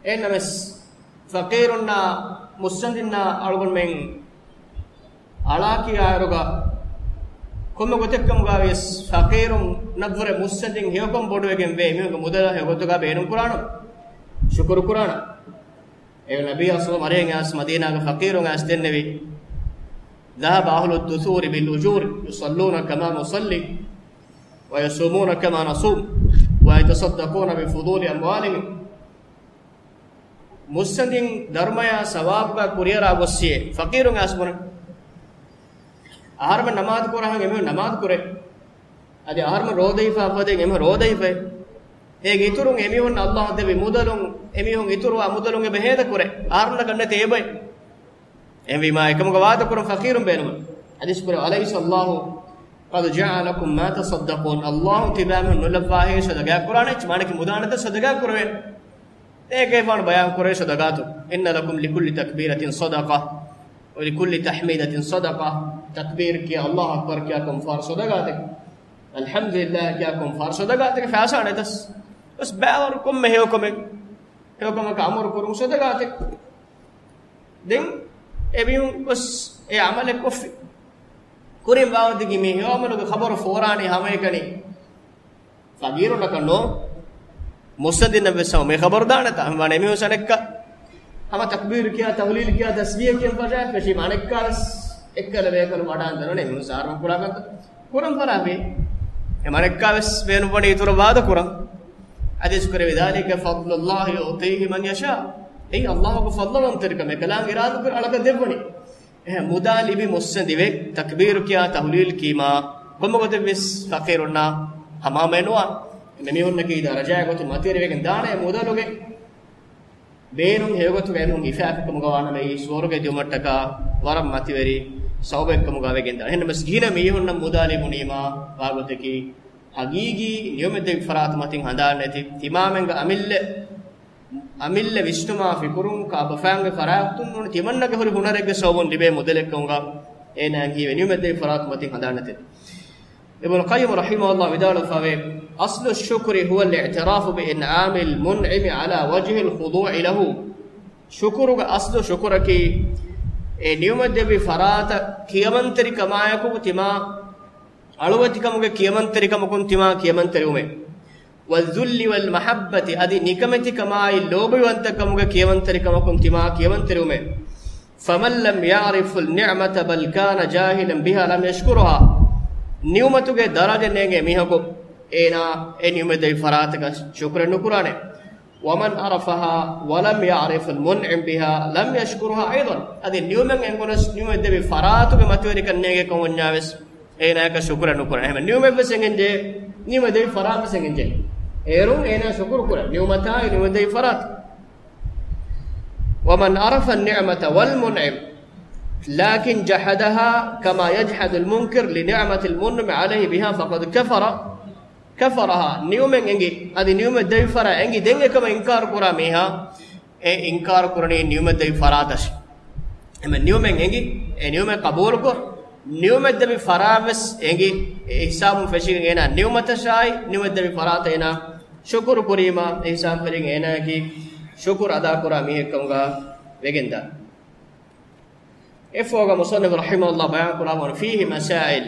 އެހެންނަމަސް ފަޤީރުންނާ މުއްސަނދިންނާ އަޅުގަނޑުމެން އަޅާކިޔާއިރުގަ ކޮންމެ ގޮތެއްކަމުގަ ވިޔަސް ފަޤީރުންނަށްވުރެ މުއްސަނދިން ހެޔޮކަން ބޮޑުވެގެން ވޭ. މީހުންގެ މުދަލަށް ހެޔޮގޮތުގަ ބޭނުން ކުރާނަން، ޝުކުރު ކުރާނަން. އެ ނަބީ އަސްލު މަރޭން އައިސް މަދީނާގެ ފަޤީރުން އައިސް ދެންނެވި، ذهب أهل الدثور بالأجور يصلون كما نصلي ويصومون كما نصوم ويتصدقون بفضول أموالهم. މުއްސަނދިން ދަރުމަޔާ ސަވާބުގަ ކުރިއަރާ ގޮއްސިއޭ، ފަޤީރުން އައިސް ބުނަން. އަހަރުމެން ނަމާދު ކުރާހަން އެމީހުން ނަމާދު ކުރޭ. އަދި އަހަރުމެން ރޯދަ ހިފާ ފަދައިން އެމީހުން ރޯދަ ހިފޭ. އޭގެ އިތުރުން އެމީހުން އައްލާހު ދެއްވި މުދަލުން، އެމީހުން އިތުރުވާ މުދަލުން އެބަ ހޭދަ ކުރޭ. އަހަރުންނަކަށް ނެތޭ އެބައި. އެހެންވީމާ އެކަމުގަ ވާދަކުރަން ފަޤީރުން ބޭނުމަށް. ޙަދީޘް ކުރެ، أليس الله قد جعل لكم ما تصدقون؟ އައްލާހު ތިބާމެން ނުލައްވާހޭ ޞަދަޤާތް ކުރާނެ؟ މާނައަކީ މުދާނަތައް ޞަދަޤާތް ކުރެވޭނެ. އޭގެ ފާނު ބަޔާން ކުރޭ ޞަދަޤާތު. إن لكم لكل تكبيرة صدقة ولكل تحميدة صدقة. ތަކްބީރު ކިޔާ، އައްލާހު އަކްބަރު ކިޔާ ކަމުން ފާރު ޞަދަޤާތެއް. އަލްޙަމްދުލިއްލާހި ކިޔާ ކަމުން ފާރު ޞަދަޤާތެއް ފައިސާ ނެތަސް. ވެސް ބައިވަރު ކޮންމެ ހެޔޮކަމެއް، ހެޔޮކަމަކަށް އަމުރު ކުރުން ޞަދަޤާތެއް. ދެން އެމީހުން ގޮސް އެ ޢަމަލެއް ކޮށްފި. ކުރިން ވާވަތިގެ މި ހެޔޮ ޢަމަލުގެ ޚަބަރު ފޯރާނީ ހަމައެކަނި. ފަޤީރުންނަކަށް ނޫން، މުއްސަނދިންނަށް ވެސް ހަމަ މި ޚަބަރު ދާނެތާ. ހަމަ ވާނެ އެމީހުން އަނެއްކާ ހަމަ ތަކްބީރު ކިޔާ، ތަހުލީލު ކިޔާ، ތަސްބީޙަ ކިޔަން ފަށާ ފެށީމަ އަނެއްކާ ވެސް އެއްކަލަ ބޭކަލު ވަޑާން ދަނުނެ އެމީހުން ސާރުން ކުރާކަންތައް ކުރަން ފަށާފި. އެމަނެއްކާ ވެސް ބޭނުންވަނީ އިތުރަށް ވާދަ ކުރަން. ޙަދީޘް ކުރެއްވި، ذلك فضل الله يؤتيه من يشاء. އެއީ އައްލާހުގެ ފަޟްލުވަންތެރިކަމެއް، އެކަލާނގެ އިރާދަކުރި އަޅަކަށް ދެއްވަނީ. އެހެން މުދާ ލިބި މުއްސަނދިވެ، ތަކްބީރު ކިޔާ، ތަހުލީލު ކީމާ، ކޮންމެ ގޮތެއް ވެސް ފަޤީރުންނާ ހަމަހަމައެއް ނުވާނެ. އެމީހުންނަކީ ދަރަޖާއެއް ގޮތުން މަތިވެރިވެގެން ދާނެ މުދަލުގެ ބޭނުން ހެޔޮގޮތުގައި އެމީހުން ހިފާފިކަމުގަ ވާނަމަ އެއީ ސުވަރުގެ ދިއުމަށްޓަކާ ވަރަށް މަތިވެރި ސަބަބެއްކަމުގަ ވެގެންދާނެ. އެހެންނަމަވެސް ގިނަ މީހުންނަށް މުދާ ލިބުނީމާ ވާގޮތަކީ ހަގީގީ ނިޢުމަތްދެއްވި ފަރާތު މަތިން ހަނދާން ނެތި ތިމާމެންގެ އަމިއްލަ، އަމިއްލަ ވިސްނުމާ ފިކުރުން ކާބަފާންގެ ފަރާތުން ނޫން ތިމަންނަގެ ހުރި ހުނަރެއްގެ ސަބަބުން ލިބޭ މުދަލެއްކަމުގަ އޭނާއަށް ހީވޭ ނިޢުމަތްދެއްވި ފަރާތު މަތިން ހަނދާން ނެތެ. އިބްނު ޤައްޔިމް ރަޙިމަހުﷲ ވިދާޅުވެފަވޭ، أصل الشكر هو الاعتراف بإنعام المنعم على وجه الخضوع له. ޝުކުރުގެ އަސްލު ޝުކުރަކީ، އެ ނިޢުމަތްދެއްވި ފަރާތަށް ކިޔަމަންތެރިކަމާއެކު ތިމާ އަޅުވެތިކަމުގެ ކިޔަމަންތެރިކަމަކުން ތިމާ ކިޔަމަންތެރިވުމެއް. والذل والمحبة، އަދި ނިކަމެތިކަމާއި ލޯބިވަންތަކަމުގެ ކިޔަމަންތެރިކަމަކުން ތިމާ ކިޔަމަންތެރިވުމެއް. فمن لم يعرف النعمة بل كان جاهلا بها لم يشكرها. ނިޢުމަތުގެ ދަރަޖަ ނޭނގޭ މީހަކު އޭނާ އެ ނިޢުމަތްދެއްވި ފަރާތަކަށް ޝުކުރެއް ނުކުރާނެ. ومن عرفها ولم يعرف المنعم بها لم يشكرها أيضا. އަދި ނިޢުމަތް އެނގުނަސް ނިޢުމަތްދެއްވި ފަރާތުގެ މަތިވެރިކަން ނޭނގޭ ކަމަށް ވަންޏާވެސް އޭނާއަކަށް ޝުކުރެއް ނުކުރޭ. އެހެން ނިޢުމަތްވެސް އެނގެންޖެ، ނިޢުމަތްދެއްވި ފަރާތްވެސް އެނގެންޖެ. އޭރުން އޭނާ ޝުކުރު ކުރޭ ނިޢުމަތާއި ނިޢުމަތްދެއްވި ފަރާތަށް. ومن عرف النعمة والمنعم لكن جحدها كما يجحد المنكر لنعمة المنعم عليه بها فقد كفر، كفرها. ނިޢުމަތް އެނގި، އަދި ނިޢުމަތް ދެއްވި ފަރާތް އެނގި ދެން އެކަމަށް އިންކާރު ކުރާ މީހާ، އެ އިންކާރު ކުރަނީ ނިޢުމަތް ދެއްވި ފަރާތަށް. އެމެ ނިޢުމަތް އެނގި، އެ ނިޢުމަތް ޤަބޫލުކޮށް، ނިޢުމަތް ދެއްވި ފަރާތްވެސް އެނގި، އެ ހިސާބުން ފެށިގެން އޭނާ ނިޢުމަތަށާއި، ނިޢުމަތް ދެއްވި ފަރާތަށް އޭނާ ޝުކުރު ކުރީމާ، އެ ހިސާބުން ފެށިގެން އޭނާއަކީ ޝުކުރު އަދާކުރާ މީހެއްކަމުގަ ވެގެންދާ. އެއަށްފަހުގަ މުޞައްނިފު ރަޙިމަހުﷲ ބަޔާންކުރާ ވަނީ، فيه مسائل،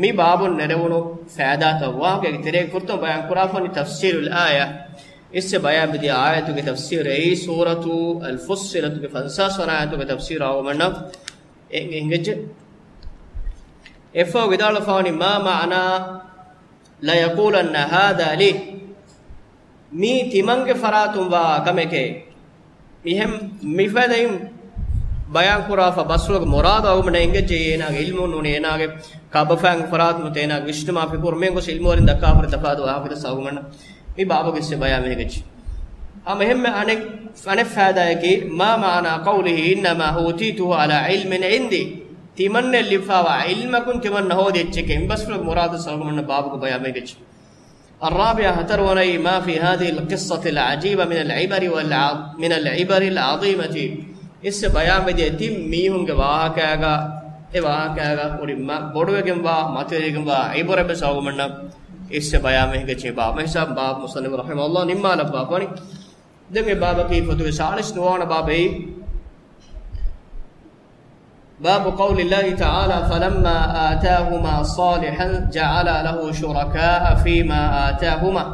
މި ބާބުން ނެރެވުނު ފައިދާތައް ވާހަކައިގެ ތެރެއިން ފުރަތަމަ ބަޔާންކުރާފަ ވަނީ تفسير الآية، އިސްވެ ބަޔާންވެދިޔަ އާޔަތުގެ ތަފްސީރު، އެއީ ސޫރަތު އަލްފުއްޞިލަތުގެ ފަންސާސް ވަނަ އާޔަތުގެ ތަފްސީރު އަޅުގަނޑުމެންނަށް އެ، އެނގިއްޖެ. އެއަށްފަހު ވިދާޅުވެފަ ވަނީ، ما معنى ليقولن هذا لي، މީ ތިމަންގެ ފަރާތުން ވާ ކަމެކޭ. މިހެން މިފަދައިން ބަޔާންކުރާފަ ބަސްފުޅުގެ މުރާދު އަޅުގަނޑަށް އެނގިއްޖެ، އޭނާގެ ޢިލްމު ނޫނީ، އޭނާގެ ކާބަފާންގެ ފަރާތުން އޭނާގެ ވިސްނުމާ ފިކުރު މިހެން ގޮސް ޢިލްމުވެރިން ދައްކާފަ ހުރި ތަފާތު ވާހަކަތައް އަޅުގަނޑަށް މި ބާބުގެ އިސްވެ ބަޔާންވެގެން އެނގިއްޖެ. ހަމަ އެހެންމެ އަނެއް، އަނެއް ފައިދާއަކީ، ما معنى قوله إنما أوتيته على علم عندي، ތިމަންނަށް ލިބިފައިވާ ޢިލްމަކުން ތިމަންނަށް ހޯދި އެއްޗެކޭ. މި ބަސްފުޅުގެ މުރާދު އަޅުގަނޑުމެންނަށް ބާބުގަ ބަޔާންވެގެން އެނގިއްޖެ. الرابعة، ހަތަރުވަނައީ، ما في هذه القصة العجيبة من العبر والع-، من العبر العظيمة. އިސްވެ ބަޔާންވެދިޔަ ތިން މީހުންގެ ވާހަކައިގަ، އެ ވާހަކައިގަ ހުރި މަ-، ބޮޑުވެގެންވާ، މަތިވެރިވެގެންވާ ޢިބުރަތްވެސް އަޅުގަނޑުމެންނަށް އިސްވެ ބަޔާންވެގެން އެނގިއްޖެ މި ބާބު. މި ހިސާބުން ބާބު މުޞައްނިފު ރަޙިމަހުﷲ ނިންމާލައްވާފަ ވަނީ. ދެން އެ ބާބަކީ ފޮތުގެ ސާޅީސް ނުވަވަނަ ބާބެއް. باب قول الله تعالى: فلما آتاهما صالحا جعلا له شركاء فيما آتاهما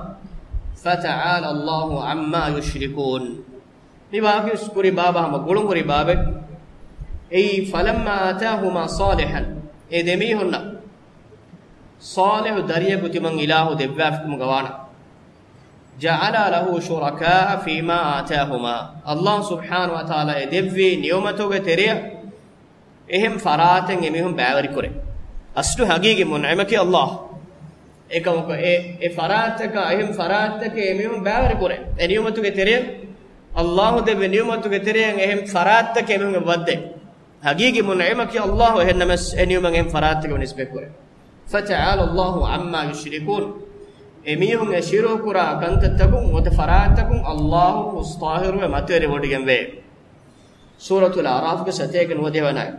فتعالى الله عما يشركون. މި ވާގިސް ކުރި ބާބަ ހަމަ ގުޅުން ހުރި ބާބެއް. އެއީ، فلما آتاهما صالحا، އެ ދެމީހުންނަށް ޞާލިޙު ދަރިއަކު ތިމަން އިލާހު ދެއްވާފިކަމުގަ ވާނަ. جعلا له شركاء فيما آتاهما. ﷲ ސުބްޙާނަހޫ ވަތަޢާލާ އެ ދެއްވި ނިޢުމަތުގެ ތެރެއަށް އެހެން ފަރާތެއް އެމީހުން ބައިވެރިކުރޭ. އަސްލު ހަގީގީ މުންޢިމަކީ ﷲ. އެކަމަކު އެ، އެ ފަރާތަކަށް، އެހެން ފަރާތްތަކެއް އެމީހުން ބައިވެރިކުރޭ. އެ ނިޢުމަތުގެ ތެރެއަށް، ﷲ ދެއްވި ނިޢުމަތުގެ ތެރެއަށް އެހެން ފަރާތްތަކެއް އެމީހުން ވައްދޭ. ހަގީގީ މުންޢިމަކީ ﷲ، އެހެންނަމަސް އެ ނިޢުމަތް އެހެން ފަރާތްތަކަށް ނިސްބަތްކުރޭ. فتعالى الله عما يشركون. އެމީހުން އެ ޝިރުކު ކުރާ ކަންތައްތަކުން ނުވަތަ ފަރާތްތަކުން ﷲ ހުސް ޠާހިރުވެ މަތިވެރިވޮޑިގެންވޭ. ސޫރަތުލް އަޢްރާފްގެ ސަތޭކަ ނުވަދިހަ ވަނަ އާޔަތް.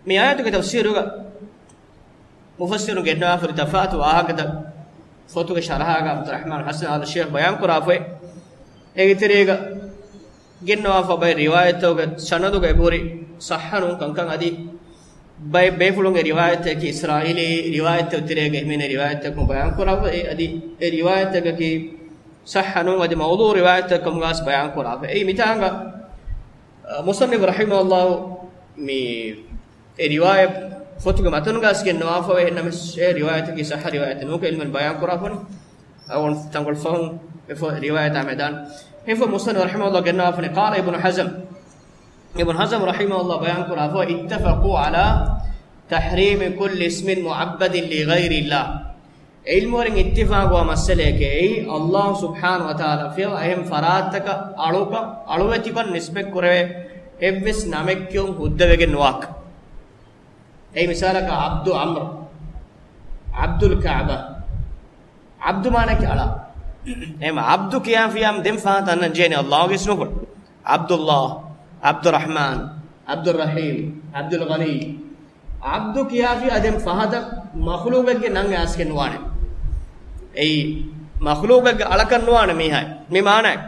މި އާޔަތުގެ ތަފްސީރުގަ މުފައްސިރުން ގެންނަވާފައި ތަފާތު ވާހަކަތައް ފޮތުގެ ޝަރަޙާގަ ޢަބްދުއްރަޙްމާން ޙަސަން އާލު ޝޭޚް ބަޔާން ކުރާފައި. އޭގެ ތެރޭގަ ގެންނަވާފަ ބައެއް ރިވާޔަތްތަކުގެ ސަނަދުގަ އެބަހުރި ޞައްޙަ ނޫން ކަންކަން އަދި ބައެއް ބޭފުޅުންގެ ރިވާޔަތްތަކަކީ އިސްރާއީލީ ރިވާޔަތްތަކުގެ ތެރޭގަ އެހެން ރިވާޔަތްތަކުން ބަޔާން ކުރާފަ އެ އަދި އެ ރިވާޔަތްތަކަކީ ޞައްޙަ ނޫން އަދި މައުޟޫޢު ރިވާޔަތްތައް ކަމުގަސް ބަޔާން ކުރާފަ. އެއީ މިތާނގަ، އަ، މުޞައްނިފު ރަޙިމަހުﷲ މި އެ ރިވާޔަތް ފޮތުގެ މަތަނުގަސް ގެންނަވާފަވޭ، އެހެންނަމަސް އެ ރިވާޔަތަކީ ޞައްޙަ ރިވާޔަތެއް ނޫންކަން ޢިލްމުވެރިން ބަޔާން ކުރާފަން. އަވަން ތަންކޮޅު ފަހުން އެ ފޮ-، ރިވާޔަތާ މެދާން. އެފަ މުޞައްނިފު ރަޙިމަހުﷲ ގެންނަވާފަނީ، قال ابن حزم. ابن حزم رحمه الله ބަޔާން ކުރާފަ، اتفقوا على تحريم كل اسم معبد لغير الله. ޢިލްމުވެރިން އިއްތިފާޤުވާ މައްސަލައެކޭ އެއީ، ﷲ ސުބްޙާނަހޫ ވަތަޢާލާ ފިޔަވާ އެހެން ފަރާތްތަކަށް އަޅުކަ-، އަޅުވެތިކަން ނިސްބަތްކުރެވޭ އެއްވެސް ނަމެއް ކިޔުން ހުއްދަވެގެން ނުވާކަން. އެއީ މިސާލަކަށް ޢަބްދު ޢަމްރު، ޢަބްދުލް ކަޢްބާ. ޢަބްދު މާނައަކީ އަޅާ. އެހެން ޢަބްދު ކިޔާފިޔާ ދެން ފަހަތަށް އަންނަން ޖެހޭނީ ﷲ ގެ އިސްމުފުޅު. ޢަބްދުﷲ، ޢަބްދުއްރަޙްމާން، ޢަބްދުއްރަޙީމް، ޢަބްދުލްޣަނީ. ޢަބްދު ކިޔާފިޔާ ދެން ފަހަތަށް މަޚްލޫޤެއްގެ ނަން އައިސްގެން ނުވާނެ. އެއީ މަޚްލޫޤެއްގެ އަޅަކަށް ނުވާނެ މީހާ. މި މާނައެއް.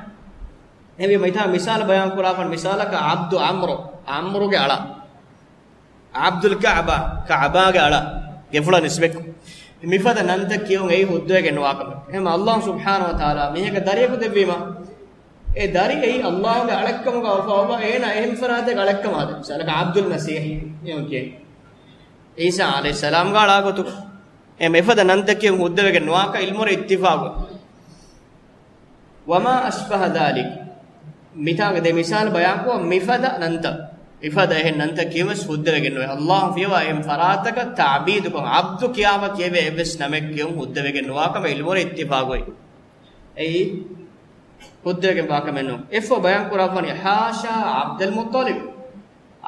އެހެންވީމަ މިތާ މިސާލަށް ބަޔާން ކުރާފަން މިސާލަކަށް ޢަބްދު ޢަމްރު، ޢަމްރުގެ އަޅާ. ޢަބްދުލް ކަޢްބާ، ކަޢްބާގެ އަޅާ، ގެފުޅަށް ނިސްބަތް. މިފަދަ ނަންތައް ކިޔުން އެއީ ހުއްދަވެގެން ނުވާކަމެއް. އެހެން ﷲ ސުބްޙާނަހޫ ވަތަޢާލާ މީހަކަށް ދަރިއަކު ދެއްވީމަ، އެ ދަރި އެއީ ﷲ ގެ އަޅެއްކަމުގަ އުފާވާ، އޭނާ އެހެން ފަރާތެއްގެ އަޅެއްކަމާ ދެ. މިސާލަކަށް ޢަބްދުލް މަސީޙް އެހެން ކިޔަނީ. ޢީސާ ޢަލައިހިއްސަލާމްގެ އަޅާ ގޮތުގަ. އެ މިފަދަ ނަންތައް ކިޔުން ހުއްދަވެގެން ނުވާކަން ޢިލްމުވެރިން އިއްތިފާޤު. وما أشبه ذلك. މިތާނގަ ދެ މިސާލު ބަޔާންކުރަން މިފަދަ ނަންތައް. މިފަދަ އެހެން ނަންތައް ކިޔުމަސް ހުއްދަވެގެން ނުވޭ. ﷲ ފިޔަވާ އެހެން ފަރާތަކަށް ތަޢުބީދުކޮށް ޢަބްދު ކިޔާފަ ކިޔެވޭ އެއްވެސް ނަމެއް ކިޔުން ހުއްދަވެގެން ނުވާކަމަށް ޢިލްމުވެރިން އިއްތިފާޤުވި. އެއީ ހުއްދަވެގެން ވާކަމެއް ނޫން. އެއްފަ ބަޔާން ކުރާފަނީ، حاشا عبد المطلب.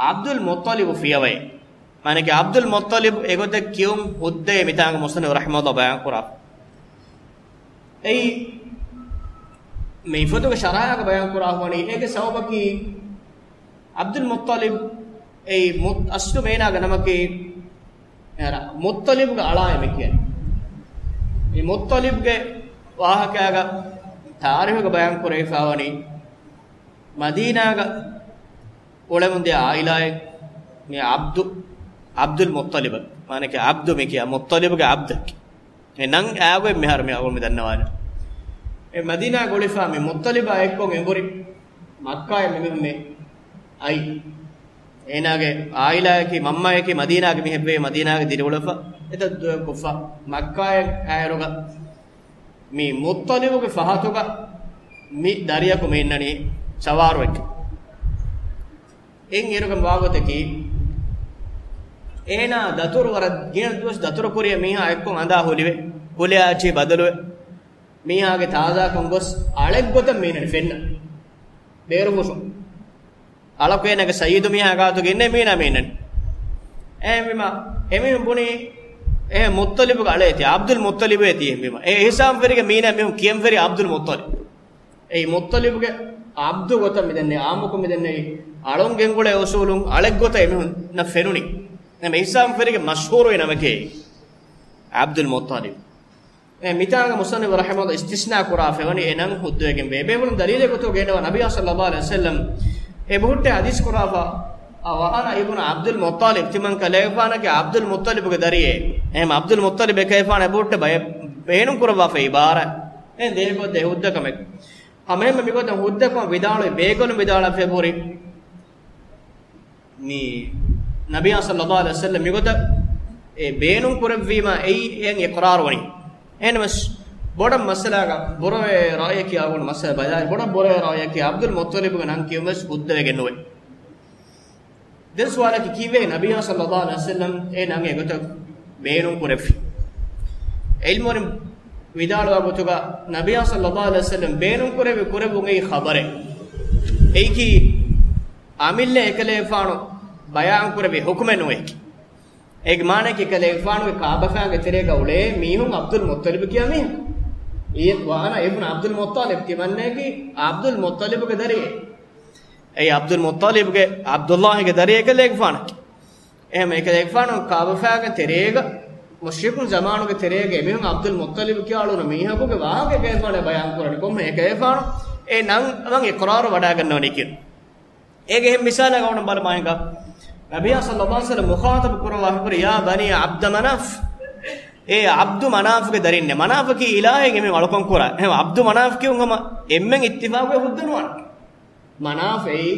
ޢަބްދުލް މުއްޠަލިބު ފިޔަވައޭ. މާނައަކީ ޢަބްދުލް މުއްޠަލިބު އެގޮތަށް ކިޔުން ހުއްދައޭ މިތާނގަ މުޞައްނިފު ރަޙިމަހުﷲ ބަޔާން ކުރާ. އެއީ މި ފޮތުގެ ޝަރަޙާގަ ބަޔާން ކުރާ ހުވަނީ އޭގެ ސަބަބަކީ ޢަބްދުލް މުއްޠަލިބު އެއީ މު-، އަސްލު މޭނާގަ ނަމަކީ އެހެރަ، މުއްޠަލިބުގެ އަޅާއޭ މި ކިޔަނީ. މި މުއްޠަލިބުގެ ވާހަކައިގަ ތާރީޚުގަ ބަޔާން ކުރެވިފާވަނީ މަދީނާގަ އުޅެމުންދިޔަ އާއިލާއެއް މި ޢަބްދު، ޢަބްދުލް މުއްޠަލިބަށް. މާނައަކީ ޢަބްދު މި ކިޔާ މުއްޠަލިބުގެ ޢަބްދަކީ. އެ ނަން އާގޮތް މިހާރު މި އަޅުގަނޑު މި ދަންނަވާނެ. އެ މަދީނާގަ އުޅިފާ މި މުއްޠަލިބާ އެއްކޮށް އެނބުރި މައްކާއިން މި މީހުން މި އައީ. އޭނާގެ އާއިލާއަކީ މަންމައަކީ މަދީނާގެ މީހެއްވެ، މަދީނާގަ ދިރިއުޅެފަ އެތައް ދުވަހެއް ކޮށްފަ މައްކާއަށް އައިއިރުގަ މި މުއްޠަލިބުގެ ފަހަތުގަ މި ދަރިއަކު މި އިންނަނީ ސަވާރުވެއްޖެ. އެއް އިރުގެ ވާގޮތަކީ، އޭނާ ދަތުރު ވަރަށް ގިނަ ދުވަސް ދަތުރު ކުރިޔަ މީހާ އެއްކޮށް އަނދާ ހުލިވެ، ކުލައާޗި ބަދަލުވެ، މީހާގެ ތާޒާކަން ގޮސް އަޅެއްގޮތަށް މީނަން ފެންނަ. ބޭރު ފުށުން. އަޅަކު އޭނާގެ ސައްޔިދު މީހާ ގާތުގަ އިންނޭ މީނާ މީނަން. އެހެންވީމަ، އެމީހުން ބުނީ، އެހެން މުއްޠަލިބުގެ އަޅޭތީ، ޢަބްދުލް މުއްޠަލިބޭތީ އެހެންވީމަ. އެ އިހުސާން ފެރިގެ މީނަ މީހުން ކިޔަން ފެރި ޢަބްދުލް މުއްޠަލިބް. އެއީ މުއްޠަލިބުގެ ޢަބްދު ގޮތަށް މިދެންނެވި، ޢާއްމުކޮށް މިދެންނެވި، އަޅުން ގެންގުޅޭ އުޞޫލުން އަޅެއްގޮތަށް އެމީހުންނަށް ފެނުނީ. އެހެން އިހުސާން ފެރިގެ މަޝްހޫރުވި ނަމަކީ ޢަބްދުލް މުއްޠަލިބް. އެ މިތާނގަ މުޞައްނިފު ރަޙިމަހުﷲ އިސްތިސްނާ ކުރާފައިވަނީ އެ ނަން ހުއްދަވެގެން ވޭ. ބޭފުޅުން ދަލީލެއް ގޮތުގަ ގެންނަވާ ނަބިއްޔާ ޞައްލައްލާހު ޢަލައިހި ވަސައްލަމް އެ ބުހުއްޓޭ ޙަދީޘް ކުރާފަ، އަވަހަނަ އިބްނު ޢަބްދުލް މުއްޠަލިބް، ތިމަން ކަލޭގެފާނަކީ ޢަބްދުލް މުއްޠަލިބުގެ ދަރިއެއް. އެހެން ޢަބްދުލް މުއްޠަލިބް އެކަލޭގެފާނަށް އެބަހުއްޓެ ބައެއް ބޭނުން ކުރައްވާފައި އިބާރާތް. އެހެން ދޭހަކޮށްދޭ ހުއްދަ ކަމެއް. ހަމައެހެންމެ މިގޮތަށް ހުއްދަކޮށް ވިދާޅުވި ބޭކަލުން ވިދާޅަށް ފެށި ހުރި މި ނަބިއްޔާ ޞައްލައްލާހު ޢަލައިހި ވަސައްލަމް މިގޮތަށް އެ ބޭނުން ކުރެއްވީމަ އެއީ އެހެން އިޤްރާރު ވަނީ. އެހެންވެސް ބޮޑަށް މައްސަލާގަ ބުރަވޭ ރައުޔަކީ އަޅުގަނޑު މައްސަލަ ބަލާއިރު ބޮޑަށް ބުރަވޭ ރައުޔަކީ ޢަބްދުލް މުއްޠަލިބުގެ ނަން ކިޔުން ވެސް ހުއްދަވެގެން ނުވޭ. ދެން ސުވާލަކީ ކީއްވެ ނަބިއްޔާ ޞައްލައްލާހު ޢަލައިހި ވަސައްލަމް އެ ނަން އެގޮތަށް ބޭނުން ކުރެއްވި؟ ޢިލްމުވެރިން ވިދާޅުވާ ގޮތުގަ ނަބިއްޔާ ޞައްލައްލާހު ޢަލައިހި ވަސައްލަމް ބޭނުން ކުރެއްވި ކުރެއްވުން އެއީ ޚަބަރެއް. އެއީކީ އަމިއްލަ އެކަލޭގެފާނު ބަޔާން ކުރެއްވި ޙުކުމެއް ނުވޭ. އޭގެ މާނައަކީ އެކަލޭގެފާނުގެ ކާބަފައިންގެ ތެރޭގަ އުޅޭ މީހުން ޢަބްދުލް މުއްޠަލިބު ކިޔާ މީހަކު. އިޔަ ވަ އަނަ އިބްނު ޢަބްދުލް މުއްޠަލިބް ތިމަންނައަކީ ޢަބްދުލް މުއްޠަލިބުގެ ދަރިއެއް. އެއީ ޢަބްދުލް މުއްޠަލިބުގެ ޢަބްދުﷲ ގެ ދަރިއެއް އެކަލޭގެފާނަކީ. އެހެން އެކަލޭގެފާނު ކާބަފައިގެ ތެރޭގަ މުޝްރިކުން ޒަމާނުގެ ތެރޭގަ އެމީހުން ޢަބްދުލް މުއްޠަލިބު ކިޔާ އުޅުނު މީހަކުގެ ވާހަކަ އެކަލޭގެފާނު ބަޔާން ކުރަނީ. ކޮންމެ އެކަލޭގެފާނު އެ ނަން އަވަން އިޤްރާރު ވަޑައިގަންނަވަނީ ކިޔުން. އޭގެ އެހެން މިސާލަކަށް އަޅުގަނޑު ބަލަމާ ހިނގާ. ނަބިއްޔާ ޞައްލައްލާހު ޢަލައިހި ވަސައްލަމް މުޚާޠަބު ކުރައްވާ ހުރި، "يا بني عبد مناف." އޭ ޢަބްދު މަނާފުގެ ދަރިންނޭ. މަނާފަކީ އިލާހެއް އެމީހުން އަޅުކަން ކުރާ. އެހެން ޢަބްދު މަނާފް ކިޔުން ހަމަ އެންމެން އިއްތިފާޤުވެ ހުއްދަ ނުވާނެ. މަނާފް އެއީ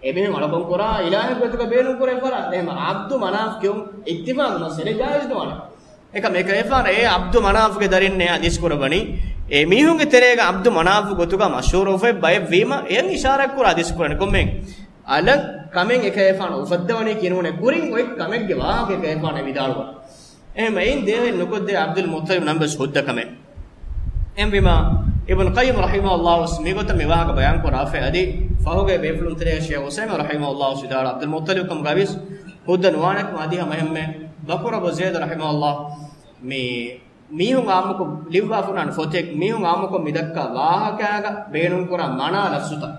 އެމީހުން އަޅުކަން ކުރާ އިލާހެއް ގޮތުގަ ބޭނުން ކުރެވޭ ފަރާތް. އެހެން ޢަބްދު މަނާފް ކިޔުން އިއްތިފާޤު މައްސަލައެއް ޖާއިޒް ނުވާނެ. އެކަމް އެކަލޭގެފާނު އޭ ޢަބްދު މަނާފުގެ ދަރިންނޭ ޙަދީޘް ކުރައްވަނީ. އެމީހުންގެ ތެރޭގަ ޢަބްދު މަނާފު ގޮތުގަ މަޝްހޫރުވެފައި ބައެއް ވީމަ، އެޔަށް އިޝާރާތް ކުރާ ޙަދީޘް ކުރަނީ. ކޮންމެ އަލަށް ކަމެއް އެކަލޭގެފާނު އުފައްދަވަނީ ކިޔަން ނޫނޭ، ކުރިން އޮތް ކަމެއްގެ ވާހަކަ އެކަލޭގެފާނު ވިދާޅުވާ. އެހެން އެއިން ދޭހައެއް ނުކޮށްދޭ ޢަބްދުލް މުއްޠަލިބް ނަން ވެސް ހުއްދަ ކަމެއް. އެހެންވީމަ، އިބްނު ޤައްޔިމް ރަޙިމަހުﷲ ވެސް މިގޮތަށް މި ވާހަކަ ބަޔާން ކުރާފައި އަދި، ފަހުގެ ބޭފުޅުން ތެރޭގަ ޝޭޚް ޢުސައިމީން ރަޙިމަހުﷲ ވިދާޅުވި ޢަބްދުލް މުއްޠަލިބް ކަމުގައި ވެސް ހުއްދަ ނުވާނެކަމަށް. އަދި ހަމައެހެންމެ ބަކުރު އަބޫ ޒައިދު ރަޙިމަހުﷲ މި މީހުން ޢާއްމުކޮށް ލިޔުއްވާފަ ހުންނާނެ ފޮތެއް، މީހުން ޢާއްމުކޮށް މި ދައްކާ ވާހަކައިގަ ބޭނުންކުރާ މަނާ ލަފްޒުތައް،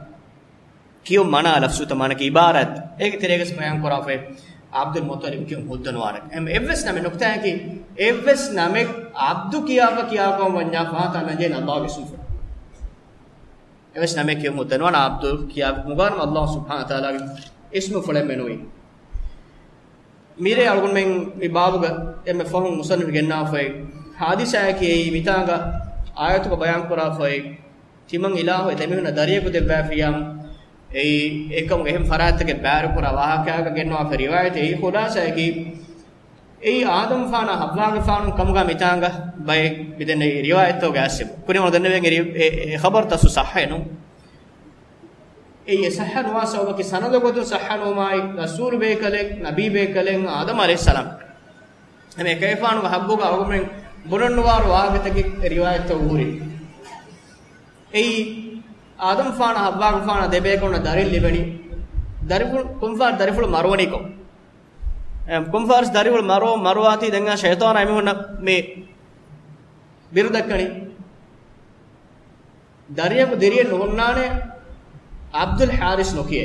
ކިޔުން މަނާ ލަފްޒުތައް މާނައަކީ ޢިބާރާތް، އޭގެ ތެރޭގަސް ބަޔާން ކުރާފައި ޢަބްދުލް މުއްޠަލިބް ކިޔުން ހުއްދަ ނުވާނެ. އެހެން އެއްވެސް ނަމެއް ނުކްތާއަކީ، އެއްވެސް ނަމެއް ޢަބްދު ކިޔާފަ ކިޔާކަމަށް ވަންޏާ ފަހަތަށް ނަންޖެހޭނެ ﷲ ގެ އިސްމުފުޅު. އެއްވެސް ނަމެއް ކިޔުން ހުއްދަ ނުވާނެ ޢަބްދު ކިޔާ މުގާނަމަ ﷲ ސުބްޙާނަހޫ ވަތަޢާލާގެ އިސްމުފުޅެއްމެ ނުވި. މިރޭ އަޅުގަނޑުމެން މި ބާބުގަ އެންމެ ފަހުން މުޞައްނިފު ގެންނާފައި ޙާދިސާއަކީ އެއީ މިތާނގަ އާޔަތުގަ ބަޔާން ކުރާފައި ތިމަން އިލާހު އެ ދެމީހުންނަށް ދަރިޔަކު ދެއްވާފިޔާ، އެއީ އެކަމުގެ އެހެން ފަރާތްތަކެއް ބާރުކުރާ ވާހަކައިގަ ގެންނަވާފައި ރިވާޔަތެއް. އެއީ ޚުލާޞާއަކީ، އެއީ އާދަމްފާނާ ޙައްވާގެފާނު ކަމުގަ މިތާނގަ ބައެއް މިދެންނެވި ރިވާޔަތްތަކުގެ އަސްލު. ކުރިން އަޅުގަނޑު ދެންނެވިގެން އެ، އެ، އެ ޚަބަރު ތައްސު ޞައްޙައެއް ނޫން. އެއީ އެ ޞައްޙަ ނުވާ ސަބަބަކީ ސަނަދު ގޮތުން ޞައްޙަ ނުވުމާއި، ރަސޫލު ބޭކަލެއް، ނަބީ ބޭކަލެއް، އާދަމް ޢަލައިހިއްސަލާމް. އެމެ އެކަލޭގެފާނުގެ ޙައްޤުގަ އަޅުގަނޑުމެން ބުނަން ނުވާ ވާހަކަތަކެއް ރިވާޔަތްތައް ހުރި. އެއީ އާދަމްފާނާ ޙައްވާގެފާނާ ދެބޭކަލުންނަށް ދަރިން ލިބެނީ. ދަރިފުޅު، ކޮންފަހަރު ދަރިފުޅު މަރުވަނީކޮށް. އެ، ކޮންފަހަރު ދަރިފުޅު މަރު، މަރުވާތީ ދެން ޝައިޠާނާ އެމީހުންނަށް މި ބިރު ދައްކަނީ. ދަރިޔަކު ދިރިއެއް ނުހުންނާނެ ޢަބްދުލް ޙާރިސް ނުކިޔޭ.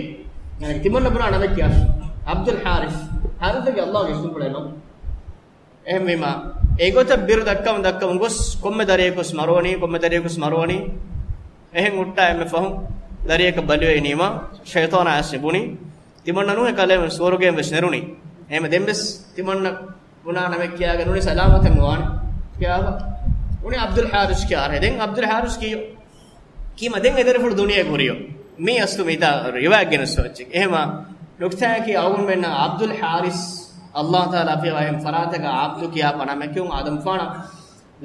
ޔަޢުނީ ތިމަންނަ ބުނާ ނަމެއް ކިޔާ. ޢަބްދުލް ޙާރިސް. ޙާރިސް އަކީ ﷲ ގެ އިސްމުފުޅެއް ނޫން. އެހެންވީމަ، އެގޮތަށް ބިރު ދައްކަމުން ދައްކަމުން ގޮސް، ކޮންމެ ދަރިޔަކުވެސް މަރުވަނީ، ކޮންމެ ދަރިޔަކުވެސް މަރުވަނީ. އެހެން ހުއްޓާ އެންމެ ފަހުން ދަރިޔަކަށް ބަލިވެ އިނީމަ، ޝައިޠާނާ އައިސް ބުނީ. ތިމަންނަ ނޫން އެކަލޭ ސުވަރުގެއިން ވެސް ނެރުނީ. އެހެންމެ ދެން ވެސް ތިމަންނަ ބުނާ ނަމެއް ކިޔާގެން ނޫނީ ސަލާމަތެއް ނުވާނެ. ކިޔާފަ. ނޫނީ ޢަބްދުލް ޙާރިސް ކިޔާ. ދެން ޢަބްދުލް ޙާރިސް ކިޔޯ. ކީމަ ދެން އެ ދަރިފުޅު ދުނިޔެ ކުރިޔޯ. މީ އަސްލު މިތާ ރިވާޔަތް ގެނެސް ވައްޗެއް. އެހެމަ ނުކްތާއަކީ އަޅުގަނޑުމެންނަށް ޢަބްދުލް ޙާރިސް، ﷲ ތަޢާލާ ފިޔަވާ އެހެން ފަރާތަކަށް ޢަބްދު ކިޔާ ފަނަމެކެއުން އާދަމްފާނަށް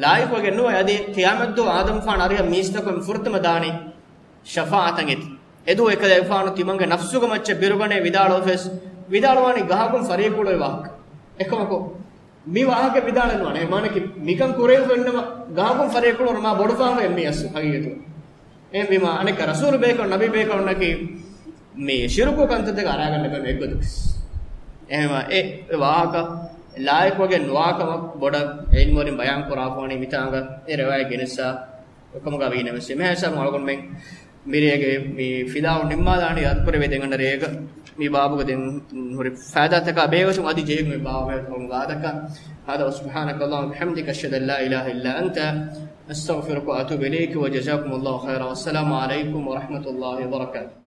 ލާއިޤުވެގެން ނުވޭ. އަދި ޤިޔާމަތްދުވަހު އާދަމްފާނަށް އަރިހަށް މީސްތަކުން ފުރަތަމަ ދާނީ ޝަފާޢަތަށް އެދި. އެދުވަހު އެކަލޭގެފާނު ތިމަންގެ ނަފްސުގެ މައްޗަށް ބިރުގަނޭ ވިދާޅުވެފަވެސް، ވިދާޅުވާނީ ގަހަކުން ފަރިޔަކުޅުވި ވާހަކަ. އެކަމަކު، މި ވާހަކަ ވިދާޅެއްނުވާނެ. މާނައަކީ މިކަން ކުރެވިފައި އިންނަމަ ގަހަކުން ފަރިޔަކުޅު ނަމާ ބޮޑު ފާފައެއް މީ އަސްލު ހަގީގަތުގަ. އެހެންވީމަ އަނެއްކާ ރަސޫލު ބޭކަލުން ނަބީ ބޭކަލުންނަކީ މި ޝިރުކު ކަންތައްތަކަށް އަރާގަންނަ ބޭނުން އެއްގޮތަކަސް. އެހެންވީމަ އެ ވާހަކަ ލާއިޤުވެގެން ނުވާކަމަށް ބޮޑަށް ޢިލްމުވެރިން ބަޔާން ކުރާފަވަނީ މިތާނގަ އެ ރިވާޔަތް ގެނެއްސާ ކަމުގަ ވީނަމަވެސް. އެހެންވީމަ އަޅުގަނޑުމެން މިރޭގެ މި ފިލާވަޅު ނިންމާލާނީ. އަދި ކުރެވޭ ދެން އަންނަ ރޭގަ މި ބާބުގަ ދެން ހުރި ފައިދާތަކާ ބެހޭގޮތުން އަދި ޖެހިގެން މި ބާބު ބޭތު ވާދަކަ. هذا وسبحانك اللهم وبحمدك أشهد أن لا إله إلا أنت أستغفرك وأتوب إليك وجزاكم الله خيرا والسلام عليكم ورحمة الله وبركاته.